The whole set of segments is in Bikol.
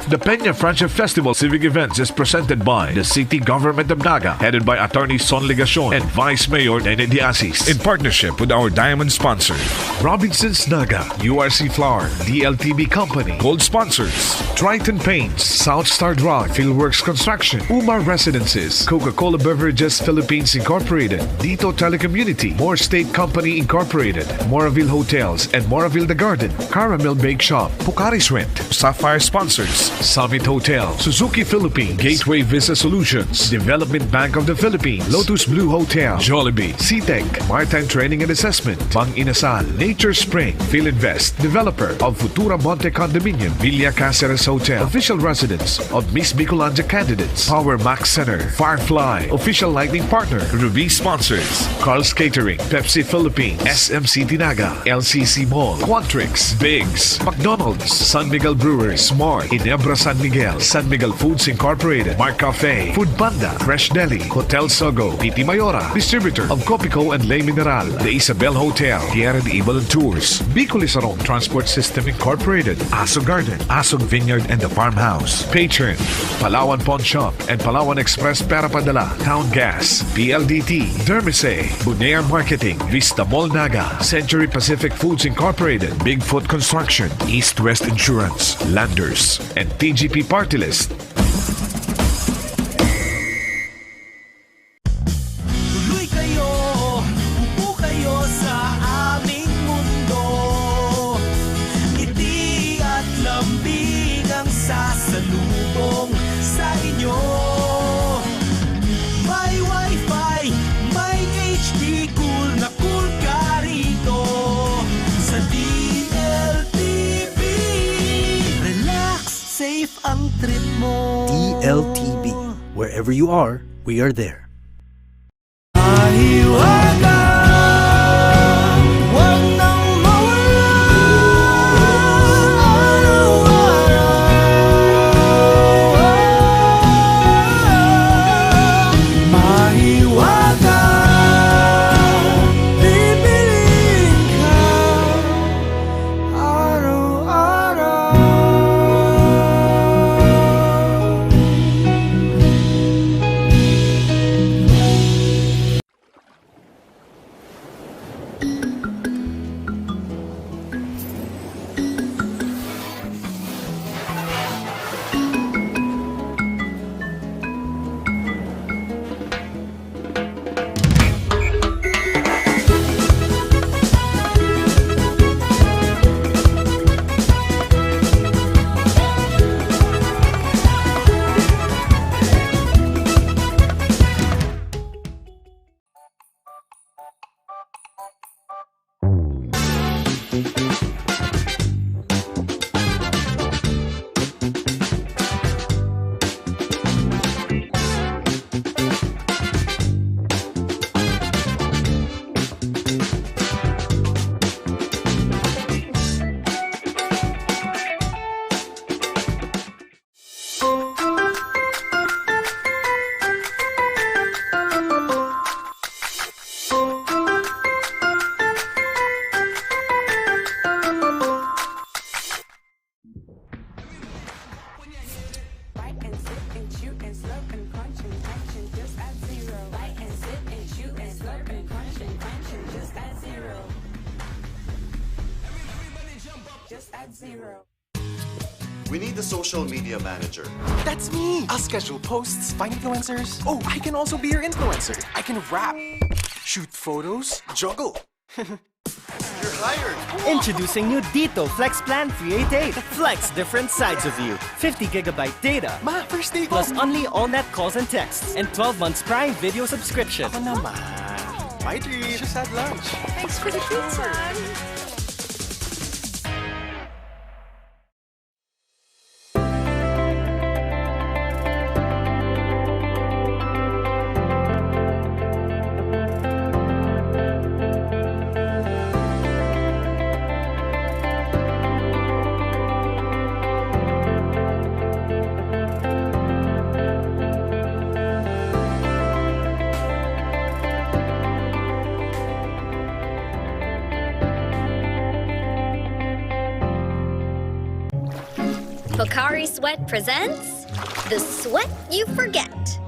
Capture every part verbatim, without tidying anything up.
The Peña Francia Festival Civic Events is presented by the City Government of Naga, headed by Attorney Son Legacion and Vice Mayor Nene Diasis, in partnership with our diamond sponsor, Robinsons Naga, U R C Flour, D L T B Company, gold sponsors, Triton Paints, South Star Drug, Fieldworks Construction, Umar Residences, Coca-Cola Beverages Philippines Incorporated, Dito Telecommunity, More State Company Incorporated, Moraville Hotels and Moraville The Garden, Caramel Bake Shop, Pocari's Rent, Sapphire Sponsors, Summit Hotel, Suzuki Philippines, Gateway Visa Solutions, Development Bank of the Philippines, Lotus Blue Hotel, Jollibee, C tech, Maritime Training and Assessment, Bang Inasal, Nature Spring, Filinvest, developer of Futura Monte Condominium, Villa Caceres Hotel, official residence of Miss Bicolandia candidates, Power Max Center, Firefly, official lighting partner, Ruby sponsors, Carl's Catering, Pepsi Philippines, S M City Naga, L C C Mall, Quantrix, Biggs, McDonald's, San Miguel Brewers, Smart, Ginebra San Miguel, San Miguel Foods Incorporated, Mark Cafe, Food Panda, Fresh Deli, Hotel Sogo, Titi Mayora, distributor of Copico and Le Mineral, The Isabel Hotel, Pierre and Evil and Tours, Bicol Isarong Transport System Incorporated, Aso Garden, Asog Vineyard and the Farmhouse, Patron, Palawan Pawn Shop, and Palawan Express Pera Padala, Town Gas, P L D T, Dermise, Bonaire Marketing, Vista Mall Naga, Century Pacific Foods Incorporated, Bigfoot Construction, East West Insurance, Landers, and T G P Party List. Tuloy kayo, upo kayo sa aming mundo. Ngiti at lambing ang sasalubong sa inyo. May wifi, may H D, cool na cool ka rito sa D L T V. Relax, safe ang trip mo. D L T V. Wherever you are, we are there. Mahiwaga, wag nang mawala. Araw-araw, mahiwaga, pipiliin ka. Araw-araw. Bite and sip and chew and slurp and crunch and crunch and just add zero. Bite and sip and chew and slurp and crunch and crunch and just add zero. Just add zero. We need a social media manager. That's me! I'll schedule posts, find influencers. Oh, I can also be your influencer. I can rap, shoot photos, juggle. You're hired! Introducing new Dito Flex Plan three eight eight. Flex different sides of you. Fifty gigabyte data. Ma, first day ko! Plus only all net calls and texts. And twelve months Prime Video subscription. Ako naman. My treat. Just had lunch. Thanks for the pizza. Sweat presents The Sweat You Forget.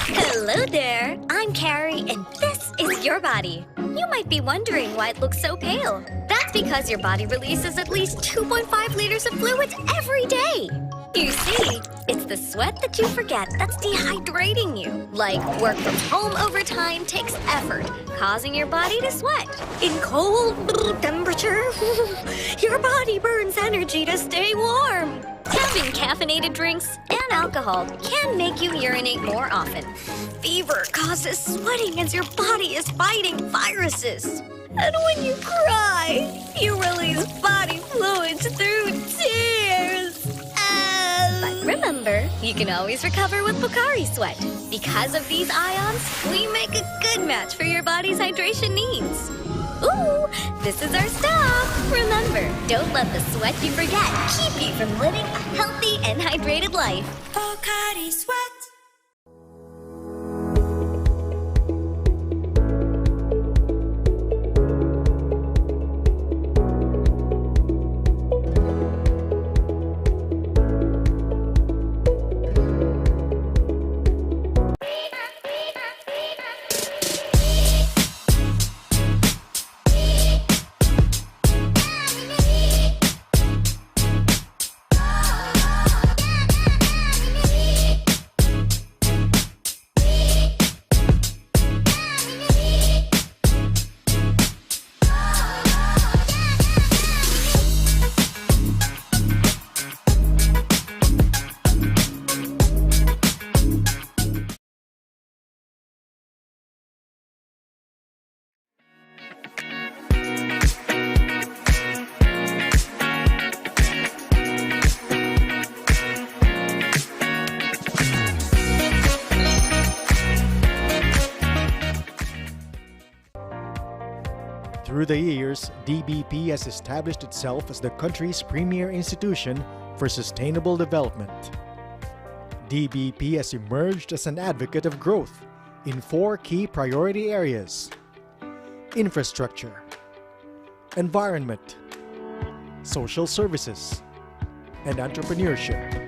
Hello there, I'm Carrie, and this is your body. You might be wondering why it looks so pale. That's because your body releases at least two point five liters of fluids every day. You see, it's the sweat that you forget that's dehydrating you. Like, work from home overtime takes effort, causing your body to sweat. In cold temperature, your body burns energy to stay warm. Having caffeinated drinks and alcohol can make you urinate more often. Fever causes sweating as your body is fighting viruses. And when you cry, you release body fluids through tears. Ah. But remember, you can always recover with Pocari Sweat. Because of these ions, we make a good match for your body's hydration needs. Ooh, this is our stop. Remember, don't let the sweat you forget keep you from living a healthy and hydrated life. Pocari Sweat. Through the years, D B P has established itself as the country's premier institution for sustainable development. D B P has emerged as an advocate of growth in four key priority areas: infrastructure, environment, social services, and entrepreneurship.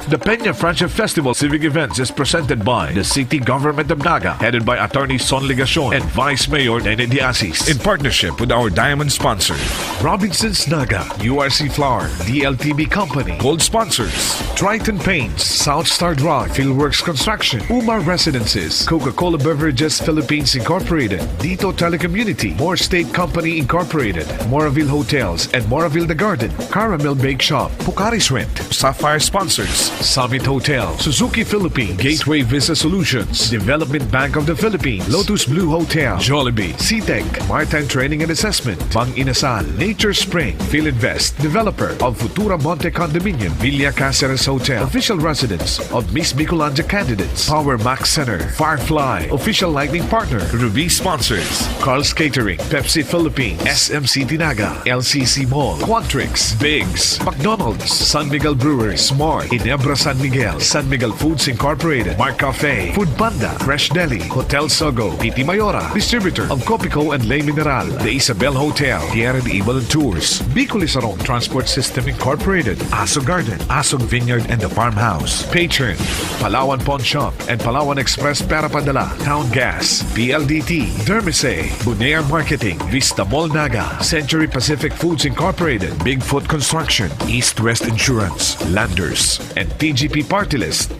The Peña Francia Festival Civic Events is presented by the City Government of Naga, headed by Attorney Son Legacion and Vice Mayor Nene Diasis, in partnership with our diamond sponsor, Robinsons Naga, U R C Flour, D L T B Company, gold sponsors, Triton Paints, South Star Drug, Fieldworks Construction, Uma Residences, Coca-Cola Beverages Philippines Incorporated, Dito Telecommunity, More State Company Incorporated, Moraville Hotels and Moraville The Garden, Caramel Bake Shop, Pocari's Rent, Sapphire sponsors, Summit Hotel, Suzuki Philippines, Gateway Visa Solutions, Development Bank of the Philippines, Lotus Blue Hotel, Jollibee, C tech, Maritime Training and Assessment, Bang Inasal, Nature Spring, Filinvest, developer of Futura Monte Condominium, Villa Caceres Hotel, official residence of Miss Bicolandia candidates, Power Max Center, Firefly, official lighting partner, Ruby sponsors, Carl's Catering, Pepsi Philippines, S M C Tinaga, L C C Mall, Quantrix, Biggs, McDonald's, San Miguel Brewery, Smart, Ginebra San Miguel, San Miguel Foods Incorporated, Mark Cafe, Food Panda, Fresh Deli, Hotel Sogo, Titi Mayora, distributor of Copico and Le Mineral, The Isabel Hotel, Pierre and Evil and Tours, Bicol Isarong Transport System Incorporated, Aso Garden, Asog Vineyard and the Farmhouse, Patron, Palawan Pawn Shop, and Palawan Express Pera Padala, Town Gas, P L D T, Dermise, Bonaire Marketing, Vista Mall Naga, Century Pacific Foods Incorporated, Bigfoot Construction, East West Insurance, Landers, and T G P Party List.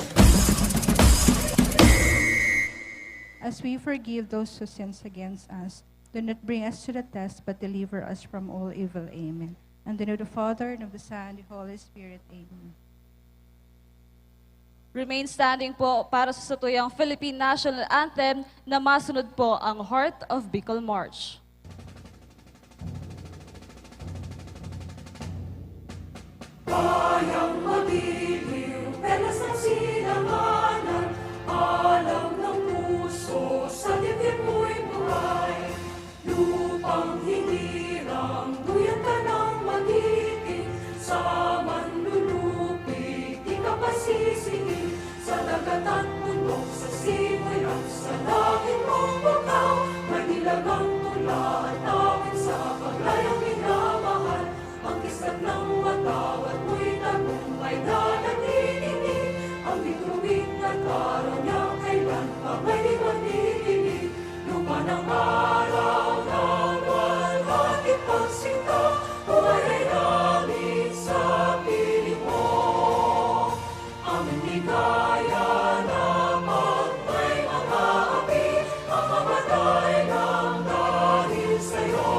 As we forgive those who sins against us, do not bring us to the test, but deliver us from all evil. Amen. In the name of the Father, and of the Son, and the Holy Spirit. Amen. Remain standing po para sa satuyang Philippine National Anthem na masunod po ang Heart of Bicol March. Bayang madidiw, perlas ng silanganan, alam ng puso, sa dibdib mo'y buhay. Lupang hinirang, duyan ka nang magiting, sa manlulupi, di ka pasisihin. Sa dagat at bundok, sa simoy at sa langit mong bughaw, may dilagang tula at awit sa paglayang minamahal. Ang kisag ng mata, ba't mo'y tagumpay na nanininig? Ang bituin at araw niya, kailan pa may di maniginig? Lupa ng araw na luwalhati pagsinta, buhay ay langit sa piling mo. Ang ligaya na pag may mga api, mamamatay nang dahil sa'yo.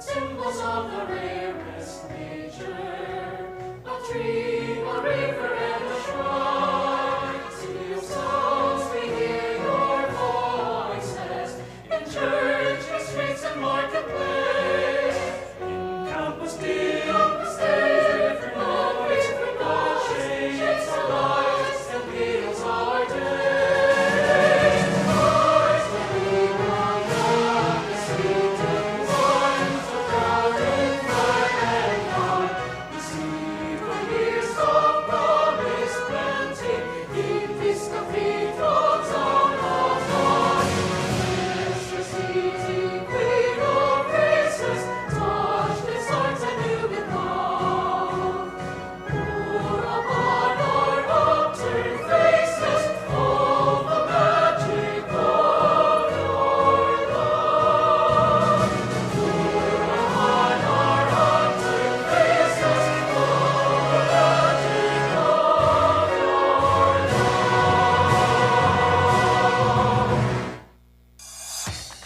Symbols of the rarest nature, a tree, a river, and a shrine. City of songs, we hear your voices in church, streets, and marketplace. In campus, field, stage, different countries, different cultures, shapes our lives and heals our day.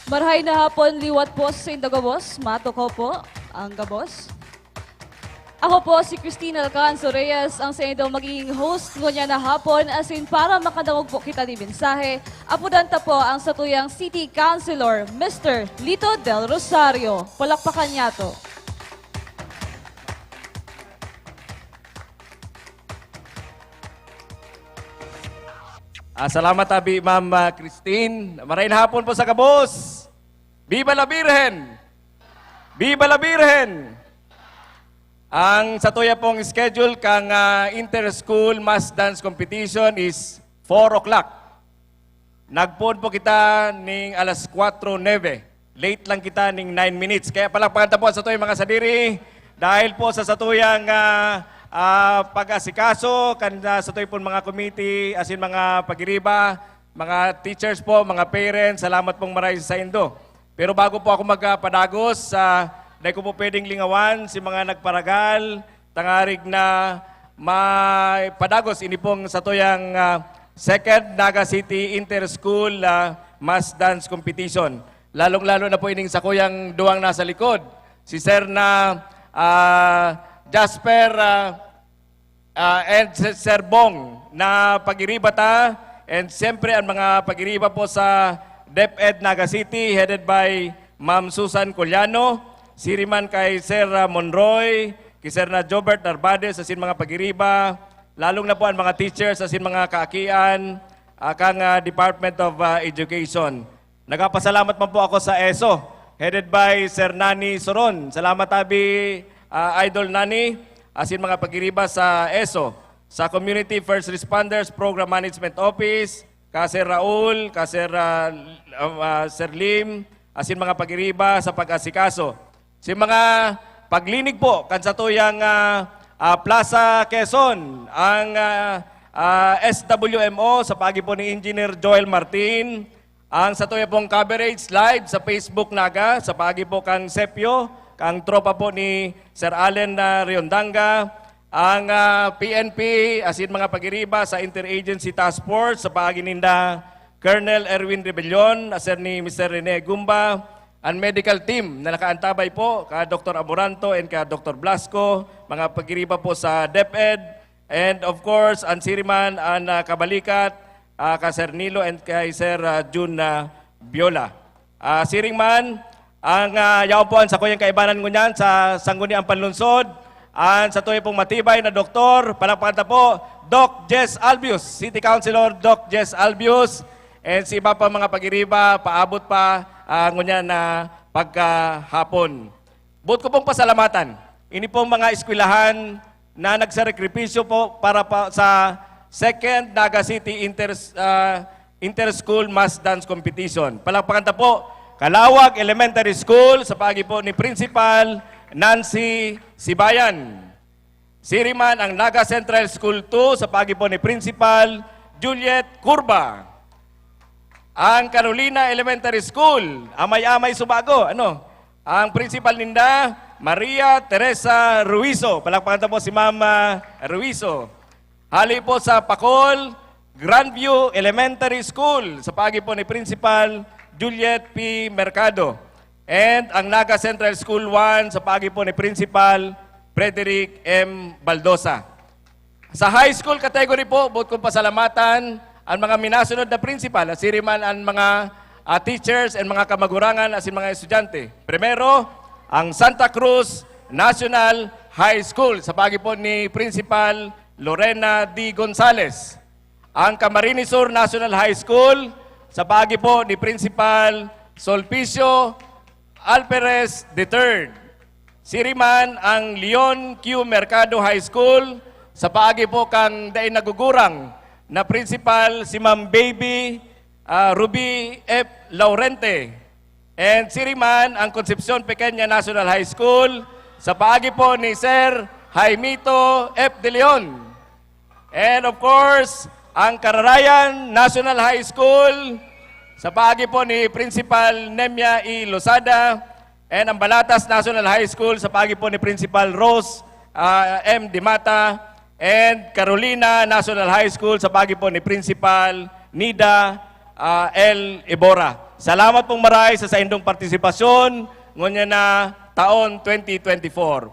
Marhay na hapon, liwat po sa saindo gabos. Matukaw po ang gabos. Ako po si Christine Alcanzo Reyes, ang saindo magiging host ngunyan na hapon, asin para makadangog po kita ni mensahe, apodan ta po ang satuyang City Councilor, Mister Lito Del Rosario. Palakpakan niyato. Ah, salamat, Abi, Ma'am, ah, Christine. Maray na hapon po sa gabos. Viva la Virgen! Viva la Virgen! Ang satuya pong schedule kang ah, inter-school mass dance competition is four o'clock. Nagpoon po kita ning alas kwatro nuebe. Late lang kita ning nine minutes. Kaya palakpakan ta po sa tuyang mga sadiri dahil po sa satuyang ah, ah, pag-asikaso kan ah, satuya pong mga committee, asin mga pagiriba, mga teachers po, mga parents, salamat pong maray sa indo. Pero bago po ako magpadagos, ah, Dai ko po pwedeng lingawan si mga nagparagal, tangarig na may padagos ini pong satuyang, ah, Second Naga City Inter-School, ah, Mass Dance Competition. Lalong-lalo na po ining sakuyang duwang nasa likod. Si Sir na, ah, Jasper, ah, ah, and Sir Sir Bong na pagiriba ta. And siyempre, ang mga pagiriba po sa DepEd Naga City, headed by Ma'am Susan Coliano, siriman kay Sir, ah, Monroy, kay Sir na Jobert Narbades, asin mga pagiriba, lalong na po ang mga teachers, asin mga kaakian, ah, kang, ah, Department of, ah, Education. Nagpapasalamat man po ako sa ESO, headed by Sir Nani Soron. Salamat, abi, ah, Idol Nani, asin mga pagiriba sa ESO, sa Community First Responders Program Management Office, ka Sir Raul, ka Sir, ah, ah, Sir Lim, asin mga pagiriba sa pag-asikaso. Si mga paglinig po kan satuyang, ah, ah, Plaza Quezon, ang, ah, ah, S W M O sa paagi po ni Engineer Joel Martin, ang satuya pong coverage live sa Facebook Naga, sa paagi po kang Sepio, kang tropa po ni Sir Allen na Riondanga, ang, ah, P N P, asin mga pagiriba sa Interagency Task Force, sa paagi ninda Colonel Erwin Rebellion, asin ni Mister Rene Gumba, ang medical team na nakaantabay po, ka Doktor Amoranto and ka Doktor Blasco, mga pagiriba po sa DepEd, and of course, ang siriman, ang, ah, kabalikat, ah, ka Sir Nilo and kay Sir, ah, Jun, ah, Biola. Ah, siring man, ang, ah, yaon po ang sakuyang kaibanan ngunyan sa Sangguniang Panlungsod, ang satuya pong matibay na doktor, palakpakan ta po, Doc Jess Albius, City Councilor Doc Jess Albius, and sa iba pa mga pagiriba, paabot pa, ah, ngunyan na pagkahapon. Buot ko pong pasalamatan ini pong mga eskwelahan na nagsakripisyo po para pa sa Second Naga City Inter, ah, Inter-School Mass Dance Competition. Palakpakan ta po, Calawag Elementary School, sa paagi po ni Principal Nancy Sibayan. Siriman ang Naga Central School two, sa paagi po ni Principal Juliet Curva. Ang Carolina Elementary School, amay-amay subago, ano? Ang principal ninda, Maria Teresa Ruizo. Palakpakan ta po si Ma'am, ah, Ruizo. Hali po sa Pacol, Grandview Elementary School, sa paagi po ni Principal Juliet P. Mercado. And ang Naga Central School one, sa paagi po ni Principal Frederick M. Baldosa. Sa high school category po, buot kong pasalamatan ang mga minasunod na principal, asiriman ang mga, ah, teachers and mga kamagurangan asin mga estudyante. Primero, ang Santa Cruz National High School, sa paagi po ni Principal Lorena D. Gonzales. Ang Camarines Sur National High School, sa paagi po ni Principal Sulpicio Alperes the third. Siriman ang Leon Q. Mercado High School, sa paagi po kan dai nagugurang na principal si Ma'am Baby, ah, Ruby F. Laurente. And siriman ang Concepcion Pequeña National High School, sa paagi po ni Sir Jaimito F. De Leon. And of course, ang Kararayan National High School, sa paagi po ni Principal Nemia E. Losada, and ang Balatas National High School, sa paagi po ni Principal Rose, ah, M. Dimata, and Carolina National High School, sa paagi po ni Principal Nida, ah, L. Ibora. Salamat pong maray sa saindong partisipasyon ngunyan na taon twenty twenty-four.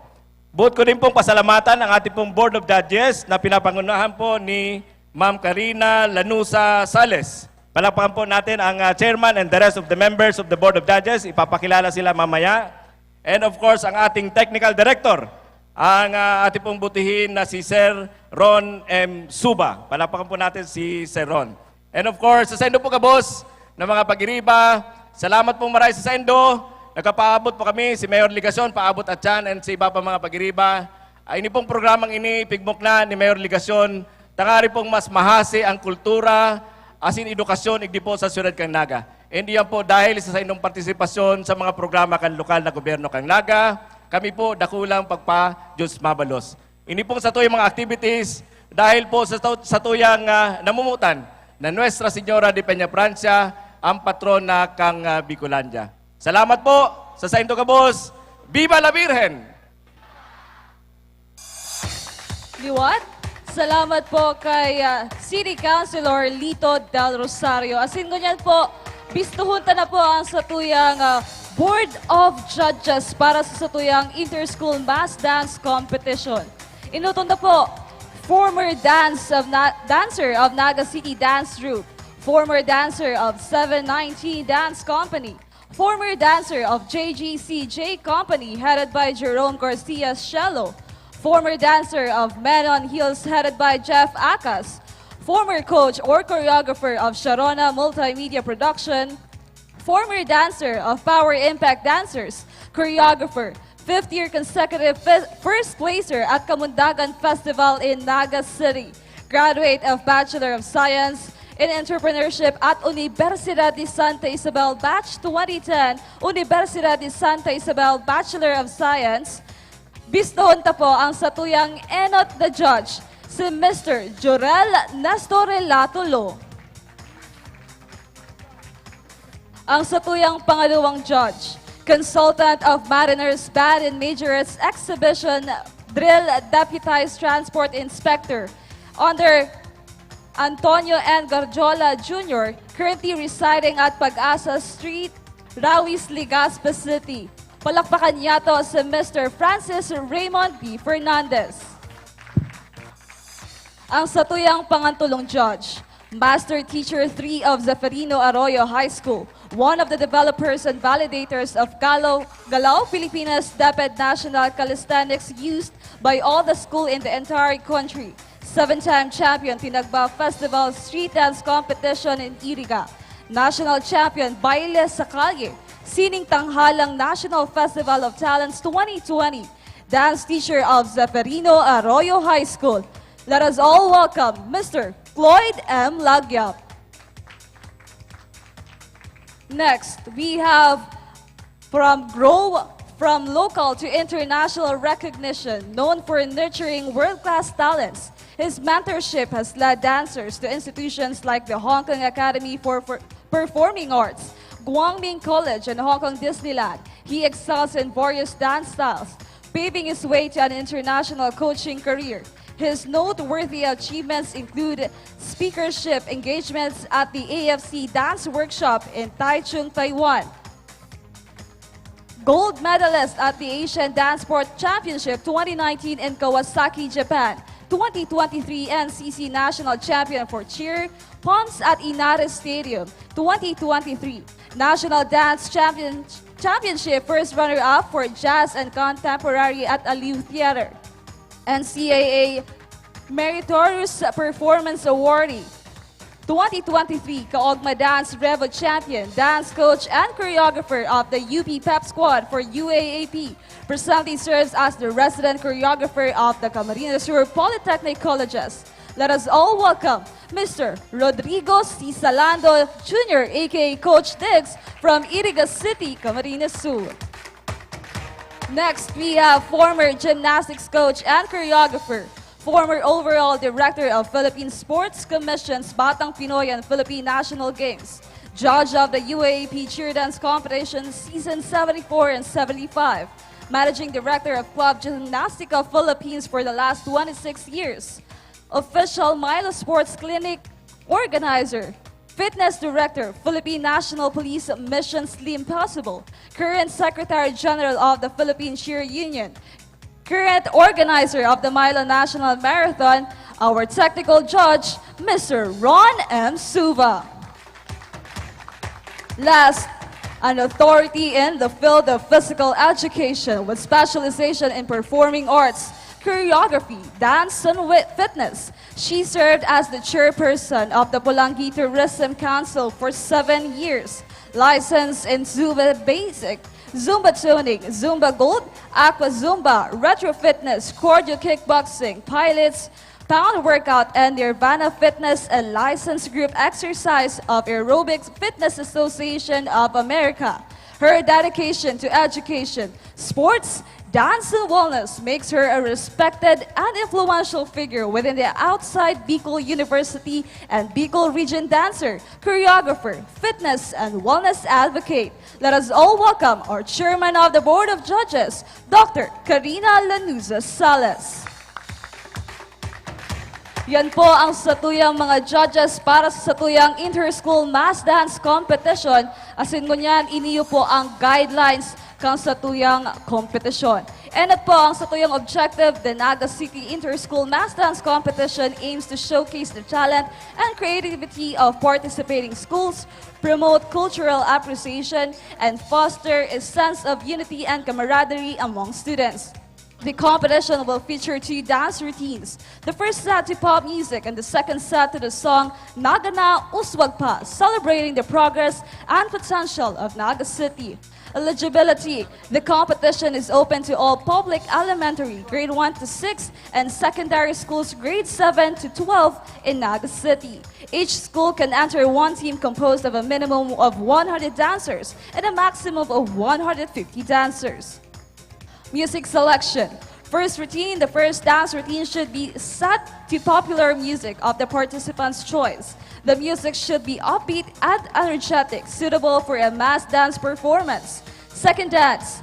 Buot ko din pong pasalamatan ang ating pong Board of Judges na pinapangunahan po ni Ma'am Karina Lanusa Sales. Palakpakan po natin ang, ah, chairman and the rest of the members of the Board of Judges. Ipapakilala sila mamaya. And of course, ang ating technical director, ang, ah, ating pong butihin na si Sir Ron M. Suba. Palakpakan po natin si Sir Ron. And of course, sa saindo po gabos na mga pagiriba, salamat pong maray sa saindo. Nagkapaabot po kami, si Mayor Legacion, paabot at yan, and sa iba pa mga pagiriba. Ah, ini pong programang ini, pigmukna ni Mayor Legacion, tangari pong mas mahasi ang kultura, asin edukasyon, igdi po sa siyudad kan Naga. And iyan po dahil sa saindong partisipasyon sa mga programa kan lokal na gobyerno kan Naga, kami po dakulang pagpa-Diyos mabalos. Ini pong satuyang mga activities, dahil po sa, satuyang, ah, namumutan na Nuestra Señora de Peñafrancia, ang patrona kan, ah, Bicolandia. Salamat po sa saindo gabos. Viva la Virgen! Liwat? Salamat po kay ah, City Councilor Lito Del Rosario. Asin ngunyan po, bistuhon ta na po ang satuyang ah, Board of Judges para sa satuyang Inter-School Mass Dance Competition. Inuton na po, former dance of Na- dancer of Naga City Dance Troupe, former dancer of seven nineteen Dance Company, former dancer of J G C J Company headed by Jerome Garcia Shelo, former dancer of Menon Hills headed by Jeff Acas, former coach or choreographer of Sharona Multimedia Production, former dancer of Power Impact Dancers, choreographer, fifth year consecutive fi- first placer at Kamundagan Festival in Naga City, graduate of Bachelor of Science in Entrepreneurship at Universidad de Santa Isabel Batch twenty ten, Universidad de Santa Isabel Bachelor of Science. Bistohon ta po ang satuyang enot na judge, si Mister Jorel Nestor Relatulo. Ang satuyang pangalawang judge, consultant of Mariners Band in Majorettes Exhibition Drill, Deputized Transport Inspector under Antonio N. Garjola Junior, currently residing at Pag-asa Street, Rawis, Legazpi City. Palakpakan niyato si Mister Francis Raymond B. Fernandez. Ang satuyang pangantulong judge, Master Teacher three of Zeferino Arroyo High School, one of the developers and validators of Galo, Galao Pilipinas DepEd National Calisthenics used by all the school in the entire country, seven-time champion Tinagba Festival Street Dance Competition in Iriga, national champion Baile sa Kalye, sining tanghalang National Festival of Talents twenty twenty, dance teacher of Zeferino Arroyo High School. Let us all welcome Mister Cloyd M. Lagyap. Next, we have from Grow, from local to international recognition, known for nurturing world-class talents. His mentorship has led dancers to institutions like the Hong Kong Academy for, for Performing Arts, Guangming College, and Hong Kong Disneyland. He excels in various dance styles, paving his way to an international coaching career. His noteworthy achievements include speakership engagements at the A F C Dance Workshop in Taichung, Taiwan, gold medalist at the Asian Dance Sport Championship twenty nineteen in Kawasaki, Japan, twenty twenty-three N C C National Champion for Cheer Pumps at Inares Stadium, twenty twenty-three National Dance Champion Championship first runner-up for Jazz and Contemporary at Aliw Theater, N C A A Meritorious Performance Awardee, twenty twenty-three Kaogma Dance Revo Champion, Dance Coach, and Choreographer of the U P Pep Squad for U A A P. Presently serves as the resident choreographer of the Camarines Sur Polytechnic Colleges. Let us all welcome Mister Rodrigo C. Salando Junior, A K A Coach Diggs, from Iriga City, Camarines Sur. Next, we have former gymnastics coach and choreographer, former overall director of Philippine Sports Commission's Batang Pinoy and Philippine National Games, judge of the U A A P Cheer Dance Competition Season seventy-four and seventy-five, managing director of Club Gimnastica Philippines for the last twenty-six years, official Milo Sports Clinic organizer, fitness director, Philippine National Police Mission Slim Possible, current Secretary General of the Philippine Cheer Union, current organizer of the Milo National Marathon, our technical judge, Mister Ron M. Suva. Last, an authority in the field of physical education with specialization in performing arts, choreography, dance, and wi- fitness. She served as the chairperson of the Polangui Tourism Council for seven years, licensed in Zumba Basic, Zumba Tuning, Zumba Gold, Aqua Zumba, Retro Fitness, Cardio Kickboxing, Pilates, Pound Workout, and Nirvana Fitness, and licensed group exercise of Aerobic Fitness Association of America. Her dedication to education, sports, Dance and wellness makes her a respected and influential figure within the Outside Bicol University and Bicol Region dancer, choreographer, fitness and wellness advocate. Let us all welcome our Chairman of the Board of Judges, Doctor Karina Lanuza Salas. Yan po ang satuyang mga judges para sa satuyang inter-school mass dance competition. Asin ngunyan, iniyo po ang guidelines kan satuyang kompetisyon. And at po ang satuyang objective, the Naga City Inter-School Mass Dance Competition aims to showcase the talent and creativity of participating schools, promote cultural appreciation, and foster a sense of unity and camaraderie among students. The competition will feature two dance routines. The first set to pop music and the second set to the song Naga Na Uswag Pa, celebrating the progress and potential of Naga City. Eligibility. The competition is open to all public elementary, grade one to six, and secondary schools, grade seven to twelve in Naga City. Each school can enter one team composed of a minimum of one hundred dancers and a maximum of one hundred fifty dancers. Music selection. First routine, the first dance routine should be set to popular music of the participants' choice. The music should be upbeat and energetic, suitable for a mass dance performance. Second dance.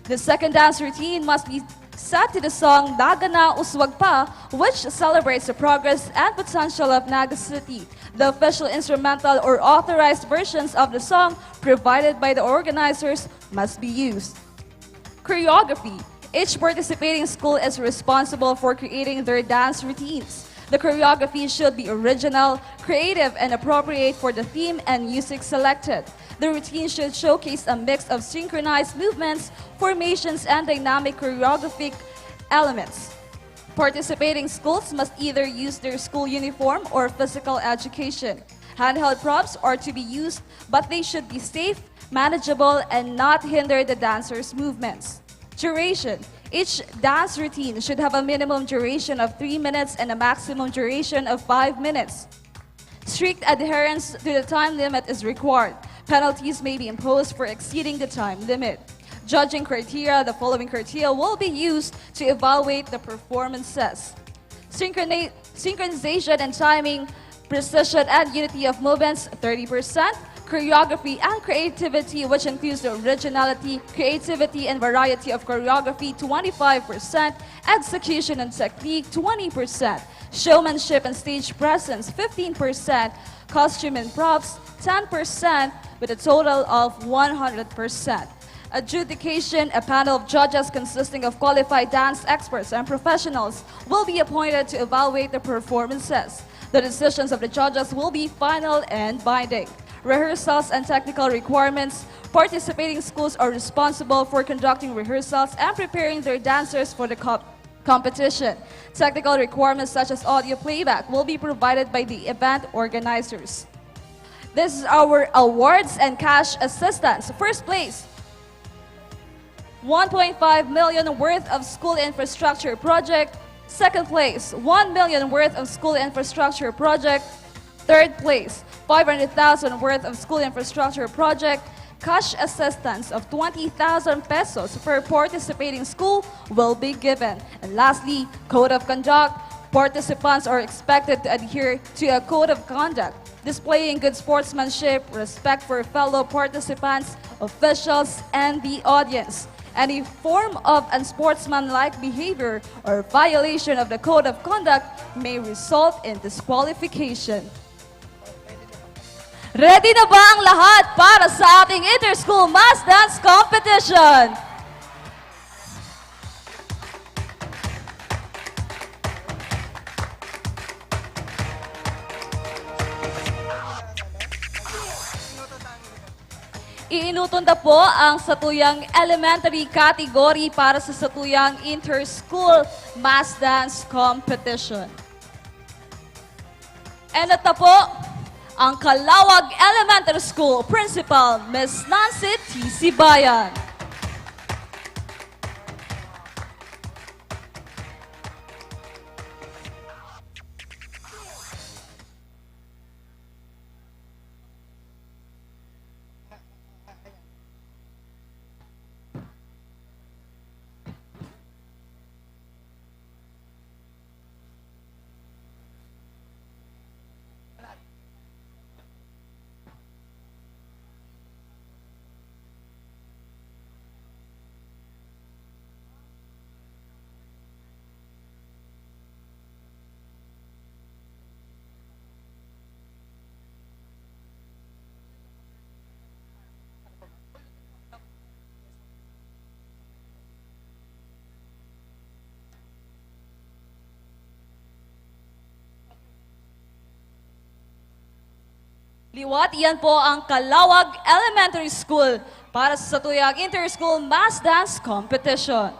The second dance routine must be set to the song Naga Na Uswag Pa, which celebrates the progress and potential of Naga City. The official instrumental or authorized versions of the song provided by the organizers must be used. Choreography. Each participating school is responsible for creating their dance routines. The choreography should be original, creative, and appropriate for the theme and music selected. The routine should showcase a mix of synchronized movements, formations, and dynamic choreographic elements. Participating schools must either use their school uniform or physical education. Handheld props are to be used, but they should be safe, manageable, and not hinder the dancers' movements. Duration. Each dance routine should have a minimum duration of three minutes and a maximum duration of five minutes. Strict adherence to the time limit is required. Penalties may be imposed for exceeding the time limit. Judging criteria. The following criteria will be used to evaluate the performances. Synchroni-, synchronization and timing, precision and unity of movements, thirty percent. Choreography and creativity, which includes the originality, creativity, and variety of choreography, twenty-five percent. Execution and technique, twenty percent. Showmanship and stage presence, fifteen percent. Costume and props, ten percent, with a total of one hundred percent. Adjudication. A panel of judges consisting of qualified dance experts and professionals will be appointed to evaluate the performances. The decisions of the judges will be final and binding. Rehearsals and technical requirements. Participating schools are responsible for conducting rehearsals and preparing their dancers for the comp- competition. Technical requirements such as audio playback will be provided by the event organizers. This is our awards and cash assistance. First place, one point five million worth of school infrastructure project. Second place, one million worth of school infrastructure project. Third place, five hundred thousand worth of school infrastructure project. Cash assistance of twenty thousand pesos per participating school will be given. And lastly, code of conduct. Participants are expected to adhere to a code of conduct, displaying good sportsmanship, respect for fellow participants, officials, and the audience. Any form of unsportsmanlike behavior or violation of the code of conduct may result in disqualification. Ready na ba ang lahat para sa ating inter-school mass dance competition? Iinuton na po ang satuyang elementary category para sa satuyang inter-school mass dance competition. And ito po, ang Calawag Elementary School Principal, Miss Nancy T. Sibayan. Liwat, iyan po ang Kalawag Elementary School para sa satuyang Inter-School Mass Dance Competition.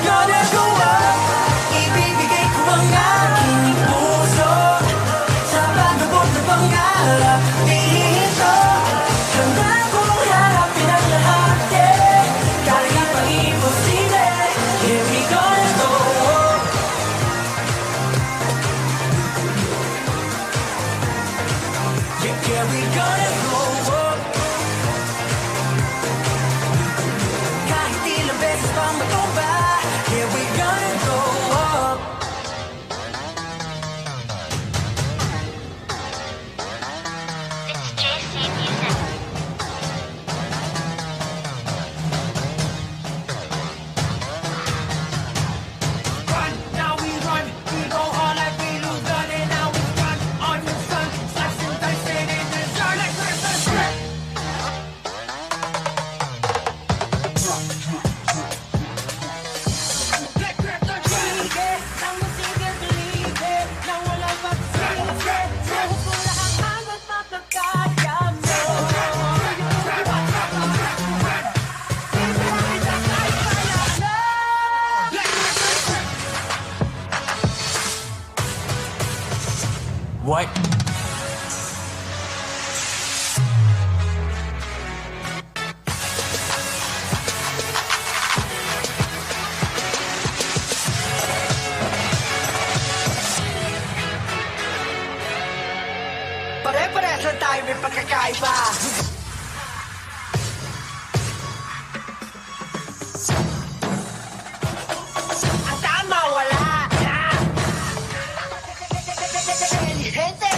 Gonna go up. Ibibigay ko ang aking puso sa pag-abot ng pangarap. Di ito hanggang kung harapin ang lahat, yeah. Kahit pang imposible, yeah, we gonna go up. Yeah, yeah, we gonna go up. Kahit ilang beses pang matumba, yeah, we gonna go up. It's J C Music. Run, now we run. We go hard like we lose none, and now we run on your son. Slice and dice it in the jar like Christmas. Like Christmas. Believe it, ang musika, believe it, na walang pagsisisi. Lahat ko lang ang hanggang What? Pare-parehas lang tayo may pagkakaiba. Ang tama, wala na. Intelihente.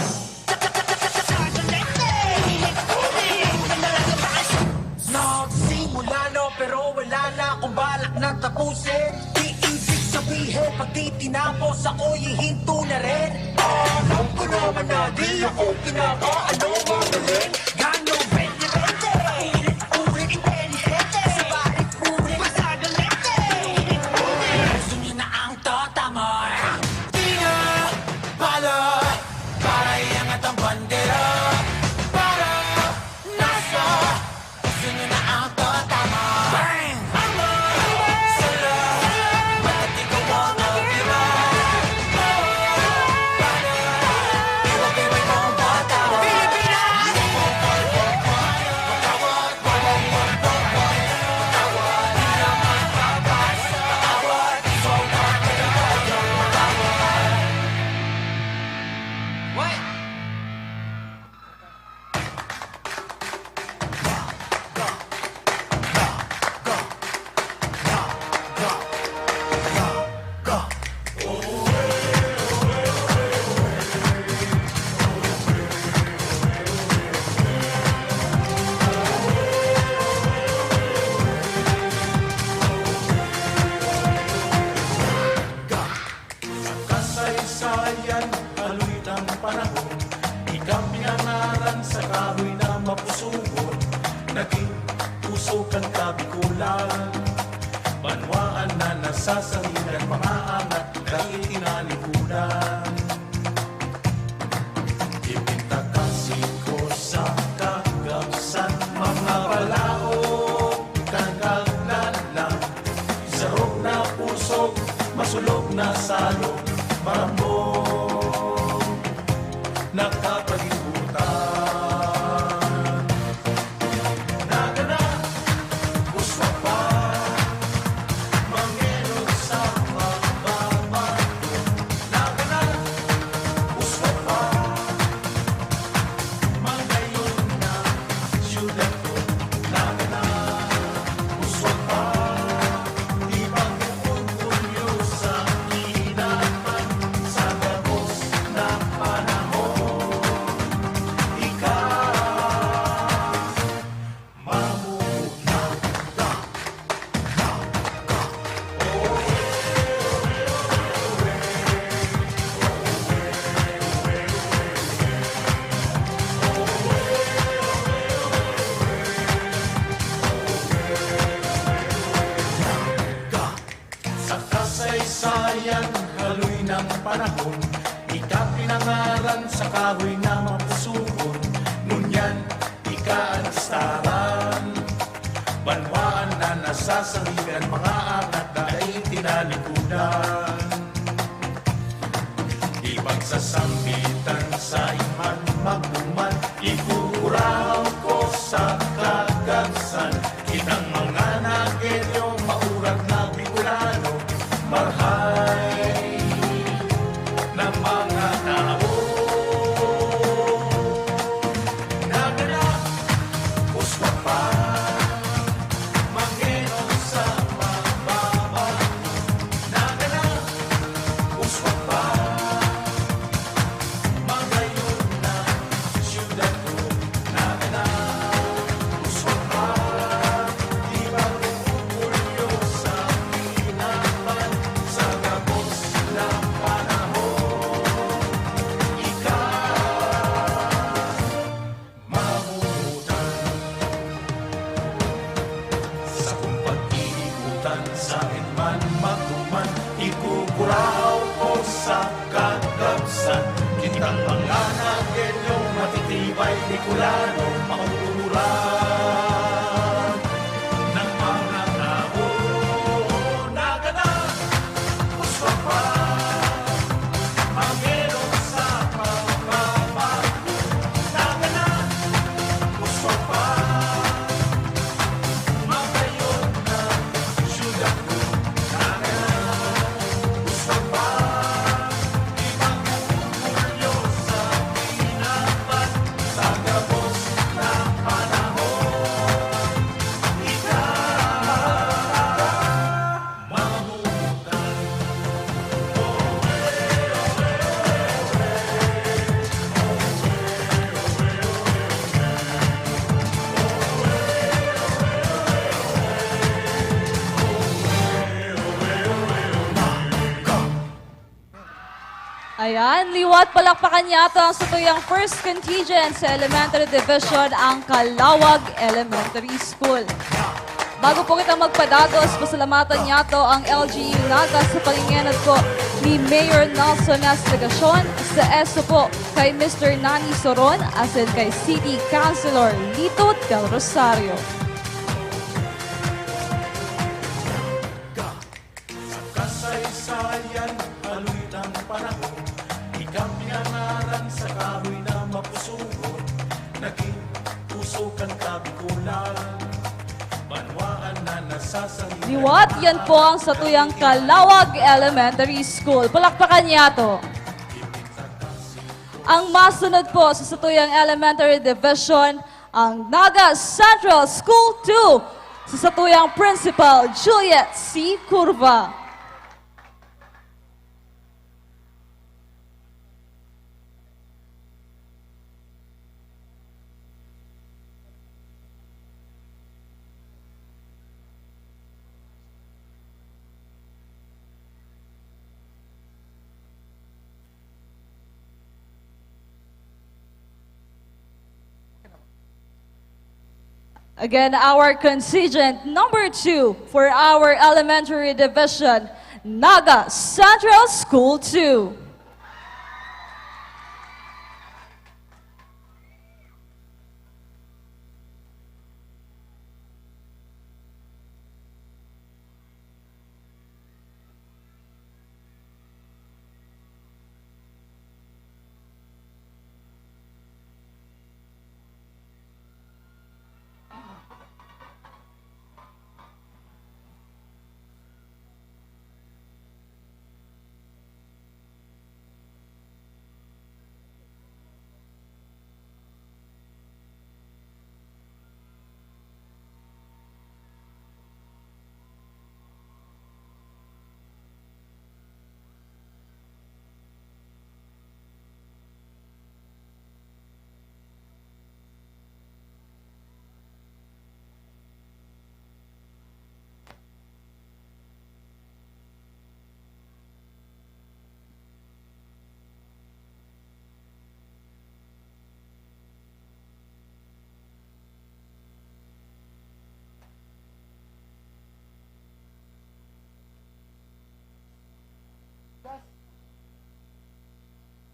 Nagsimula na, pero wala na akong balak na tapusin. Di ibig sabihin, pag di tinapos, ako'y hihinto na rin. Alam ko naman na di ako pinakaano magaling. Gano, bente, bente. Ulit-ulit, intelihente. Subalit, ulit, masagalente. Ulit-ulit. Gusto niyo na ang totamo. Di na pala para iangat ang bandera. Para nasa gusto niyo na ang totamo. Bang! Ang mga sala, ba't ikaw ang nabira? Oh, para iwag kayo may pang bata. Pilipinas! Sasangilan, mga angat, dai tinalikudan. Ipintakasi ko sa kagabsan, mga balaog, kagaglan lang. Sarog na pusog, masulog na salog, marambong, nakapalibutan. Nagana, uswa pa, mangenot sa pagbabago. Nagana, uswa pa, mangayon na siyudad ko. Nagana, uswa pa, di pag-orgulyo sa kinaban, sa gabos na panahon. Ika, mamumuhay ka. Sa kasaysayan, haloy ng panahon, ika pinangaran sa kahoy na mapusugon. Ngunyan, ika an listaran. Banwaan na nasasangigan, mga angat na dai tinalikudan. Ipagsasambitan sa iman magduman, ikukuraw ko sa kagabsan. Kitang mga Nagueño, maurag na Bicolano, marhay na mga tao. Nagana, uswa pa, mangenot sa pagbabago. Nagana, uswa pa, magayon na siyudad ko. Nagana, uswa pa, di mag-orgulyo sa kinaban, sa gabos na panahon. Ika, mamutan. Sakong pag-iikutan, saen man magduman, ikukuraw ko sa kagabsan. Kitang mga Nagueño, matitibay, Bicolano, mauuran ng mga tao. Nagana, uswa pa, mangenot sa pagbabago. Nagana, uswa pa, magayon na siyudad ko. Nagana, uswa pa, di mag-orgulyo sa kinaban, sa gabos na panahon. Ika, Ayan, liwat palakpakan niyato ang satuyang first contingent sa Elementary Division, ang Calawag Elementary School. Bago po kita magpadagos, pasalamatan niyato ang L G U Naga sa pangingenot po ni Mayor Nelson S. Legacion, sa ESO po kay Mister Nani Soron, asin kay City Councilor Lito Del Rosario. Sa kasaysayan, haloy ng panahon, ikaw pinangaran sa kahoy na mapusugon, naging puso kan Kabikulan. Banwaan na nasasangilan. Liwat, yan po ang satuyang Calawag Elementary School. Palakpakan niyato. Ang masunod po sa satuyang Elementary Division, ang Naga Central School two, sa satuyang Principal, Juliet C. Curva. Again, our contingent number two for our elementary division, Naga Central School two.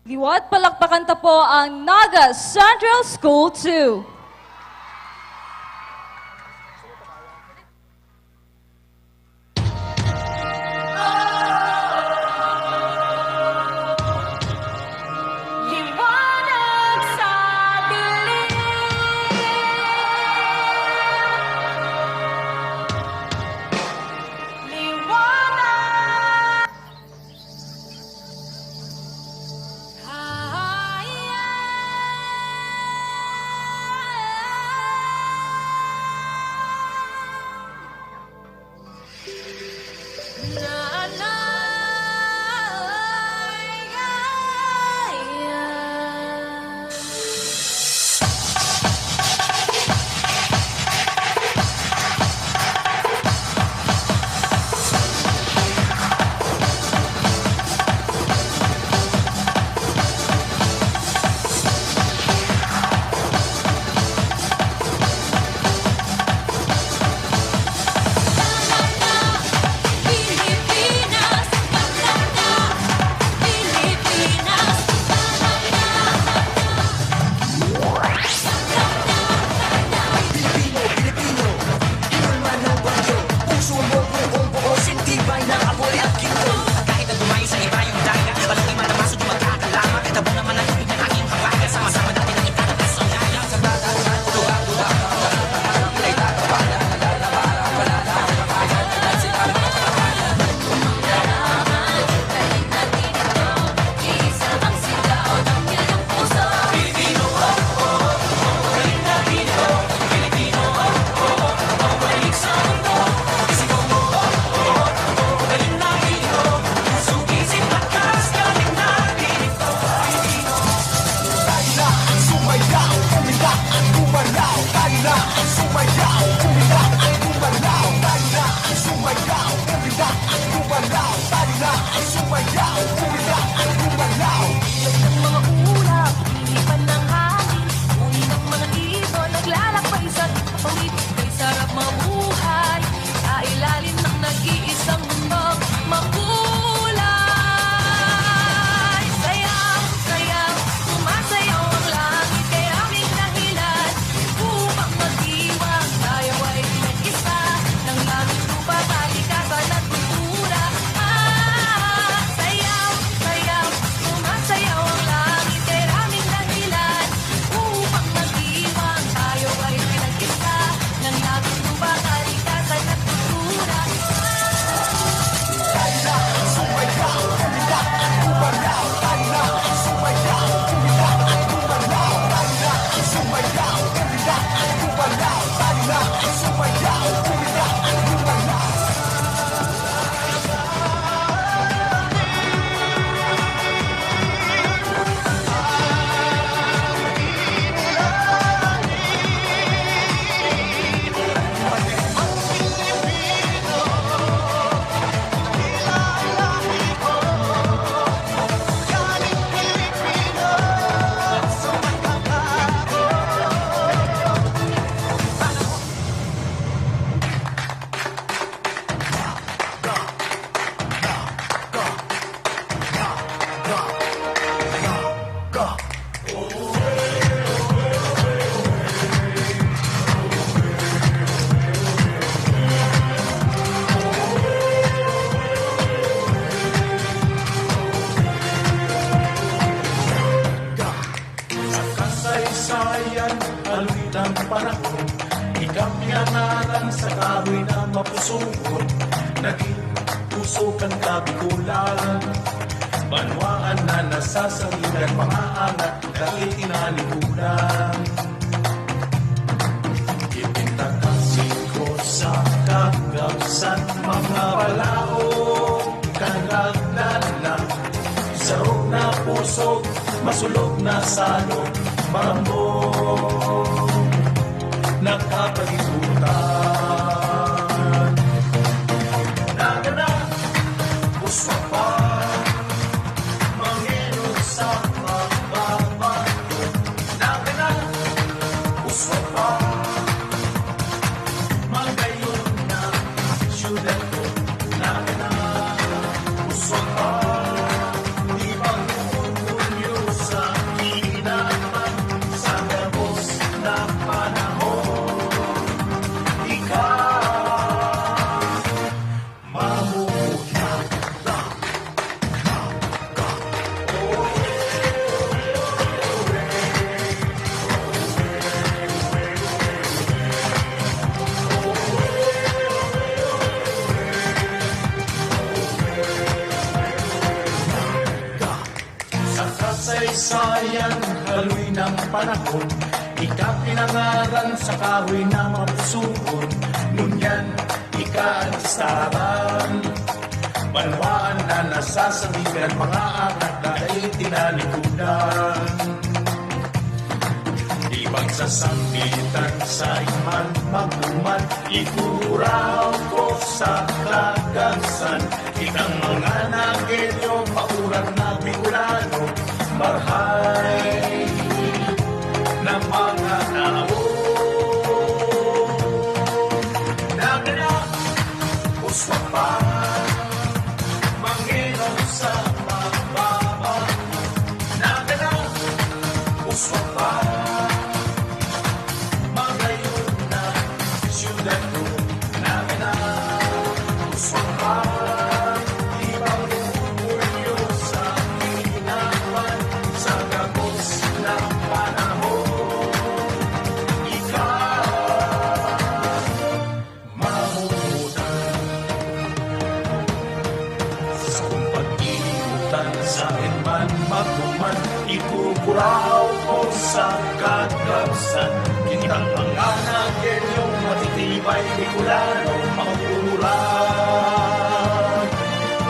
Liwat, palakpakan ta po ang Naga Central School two. Liwanag sa dilim. Liwanag. Iyak ng mga ulap, hinipan ng hangin. Uri ng mga ibon, naglalakbay sa pangit. Kay sarap mabuhay sa ilalim ng nag-iisang mundong makulay. Sayaw, sayaw, sumasayaw ang langit. Kaya may dahilan upang magdiwang. Tayo ay nag Pinangaran sa kahoy na mapusugon, naging puso kan Kabikulan. Banwaan na nasasangilan, mga anak dai tinalikudan. Ipintakasig ko sa kagabsan, mga balaog, kanagdala, sarog na pusog, masulog na salog, marambong nakapalibutan. Nagana, uswa pa, manginom sa pagbabago. Nagana, uswa pa, magayon na syudad ko. Nagana, uswa pa, di mag-uurgulyo sa kinaban sa gabos na panahon. Ikaw, mamuhay. Sa kasaysayan, haloy ng panahon, ika pinangaran sa kahoy na mapusugon. Ngunyan, ika an estaran. Banwaan na nasasangigan, mga anak na dai tinalikudan. Di pagsasambitan sa iman magduman, ikuraw ko sa kagabsan. Kitang mga Nagueño, pauran na Bicolano, marhay na mga tao. Nagana, uswa pa, manginom sa pagbabago. Nagana, uswa pa, magayon na syudad ko. Nagana, uswa pa, di mag-uurgulyo sa kinaban sa gabos na panahon. Ikaw, mamutan. Sa pag-iimutan, sa iman magduman, ikukuraw ko sa kagabsan. Kitang mga Nagueño, matitibay, Bicolano, makukuran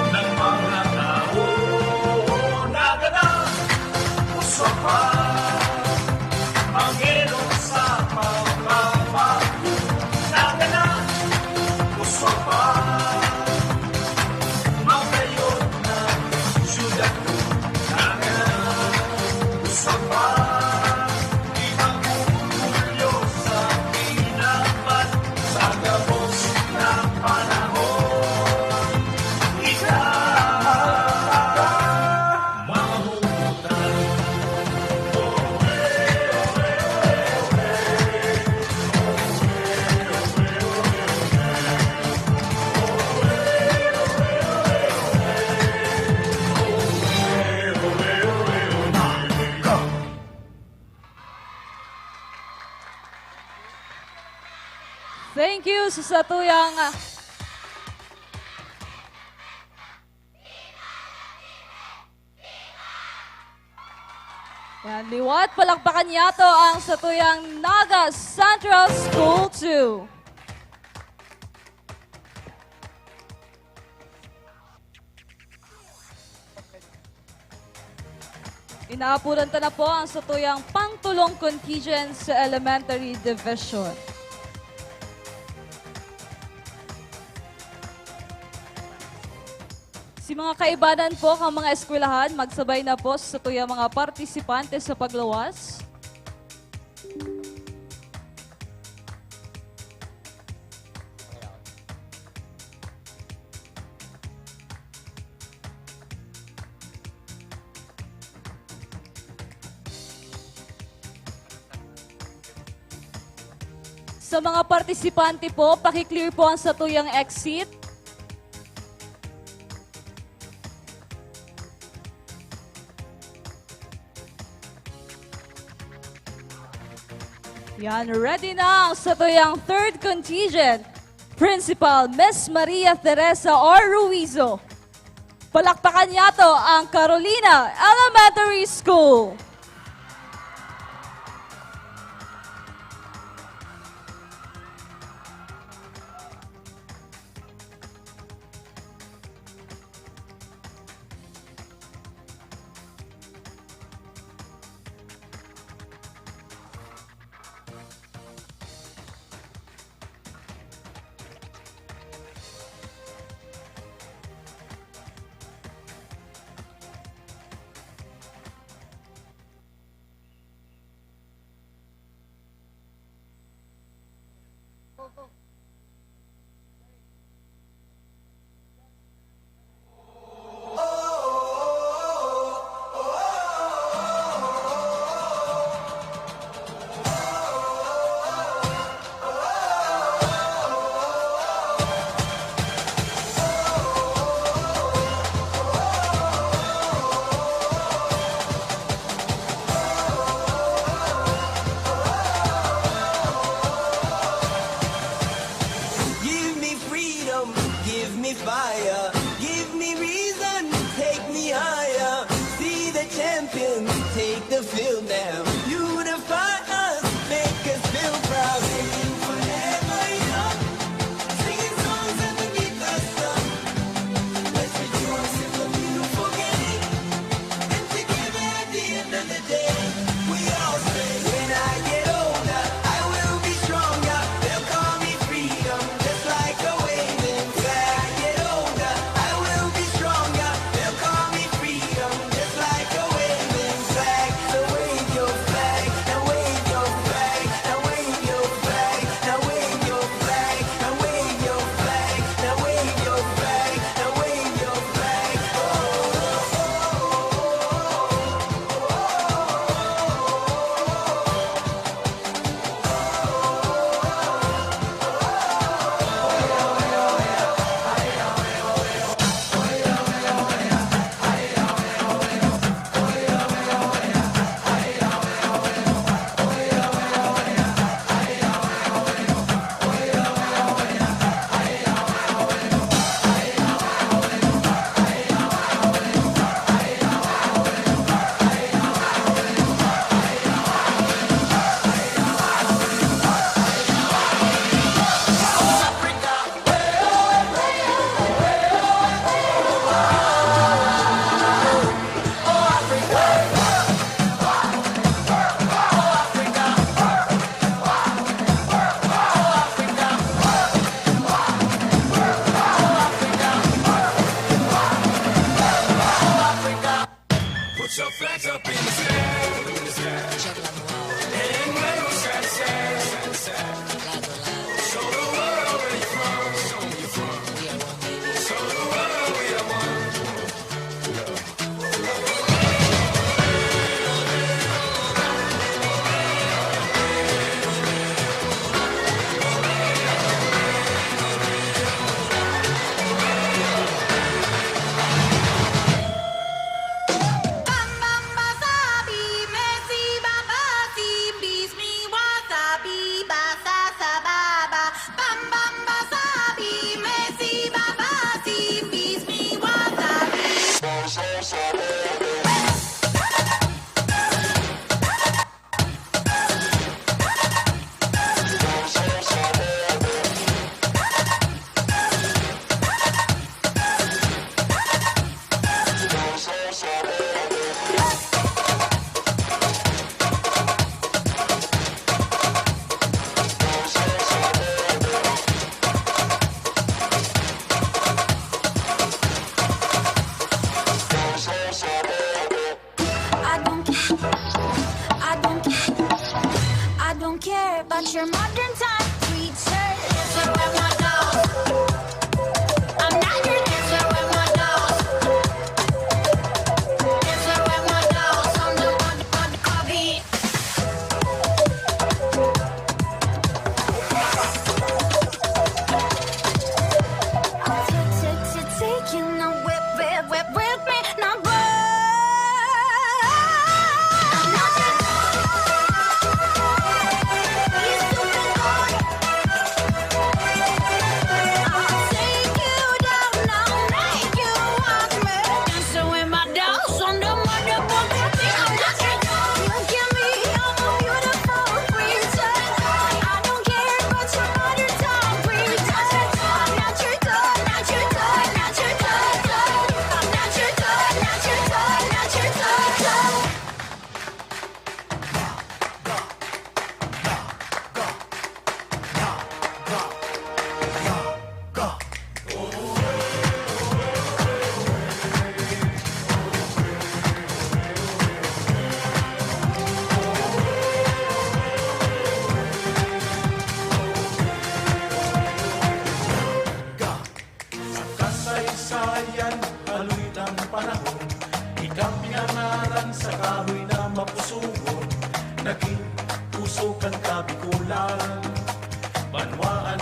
ng mga tao. Nagana, uswa pa, manginom sa pagbabago. Nagana, uswa pa, magayon na syudad ko. Nagana, uswa pa, di mag-uurgulyo sa kinaban sa gabos na panahon. Ika, mahuhutan. Thank you sa satuyang, ah, yan, liwat palakpakan niyato ang satuyang Naga Central School two. Inaapuran ta na po ang satuyang pangtulong contingent sa Elementary Division. Si mga kaibanan po kan mga eskwelahan, magsabay na po sa satuyang mga partisipante sa pagluwas. Sa mga partisipante po, paki-clear po ang satuyang exit. Yan, ready na ang satuyang third contingent, Principal Miss Maria Teresa R. Ruizo. Palakpakan niyato ang Carolina Elementary School.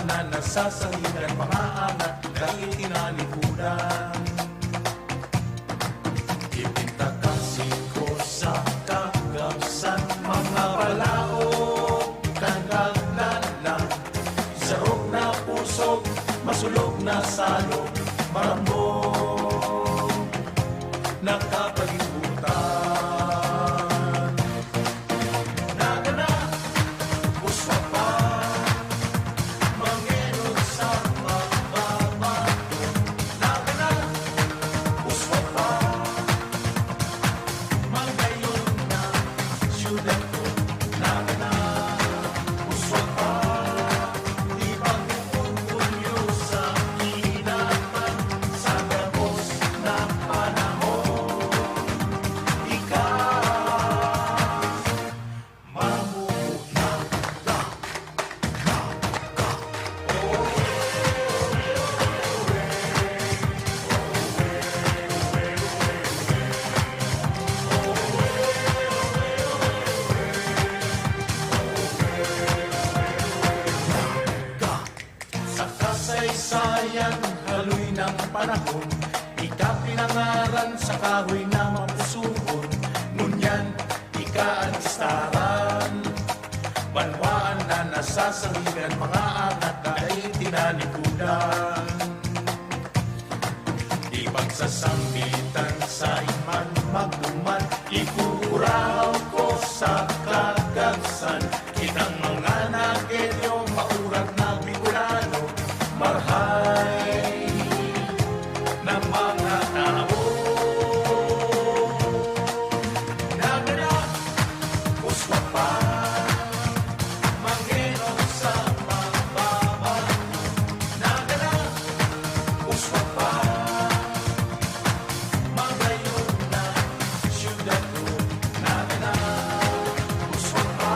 na nasasangigan, mga angat, dai tinalikudan. Ipintakasi ko sa kagabsan, mga balaog kan kaglalang, sarog na pusog, masulog na salog, marambong na kapalibutan. Nagana, uswa pa, mangenon sa pagbabago. Nagana, uswa pa, magayon na syudad ko. Nagana, uswa pa, di pag-uulyo sa kinaban, sa gabos na panahon. Ika, mamugot na. Sa kasaysayan, haloy ng panahon, ika pinangaran sa kahoy na mapusuhon. Ngunyan, ika an istaran. Banwaan na nasasangigan, mga angat na dai tinalikudan. Ipagsasambitan sa iman magduman, ikukurahaw ko sa kagabsan. Kitang mga Nagueño, maurat na Bicolano, marhay na mga tao. Nagana, uswa pa, mangenon sa pagbabago. Nagana, uswa pa, magayon na syudad ko. Nagana, uswa pa,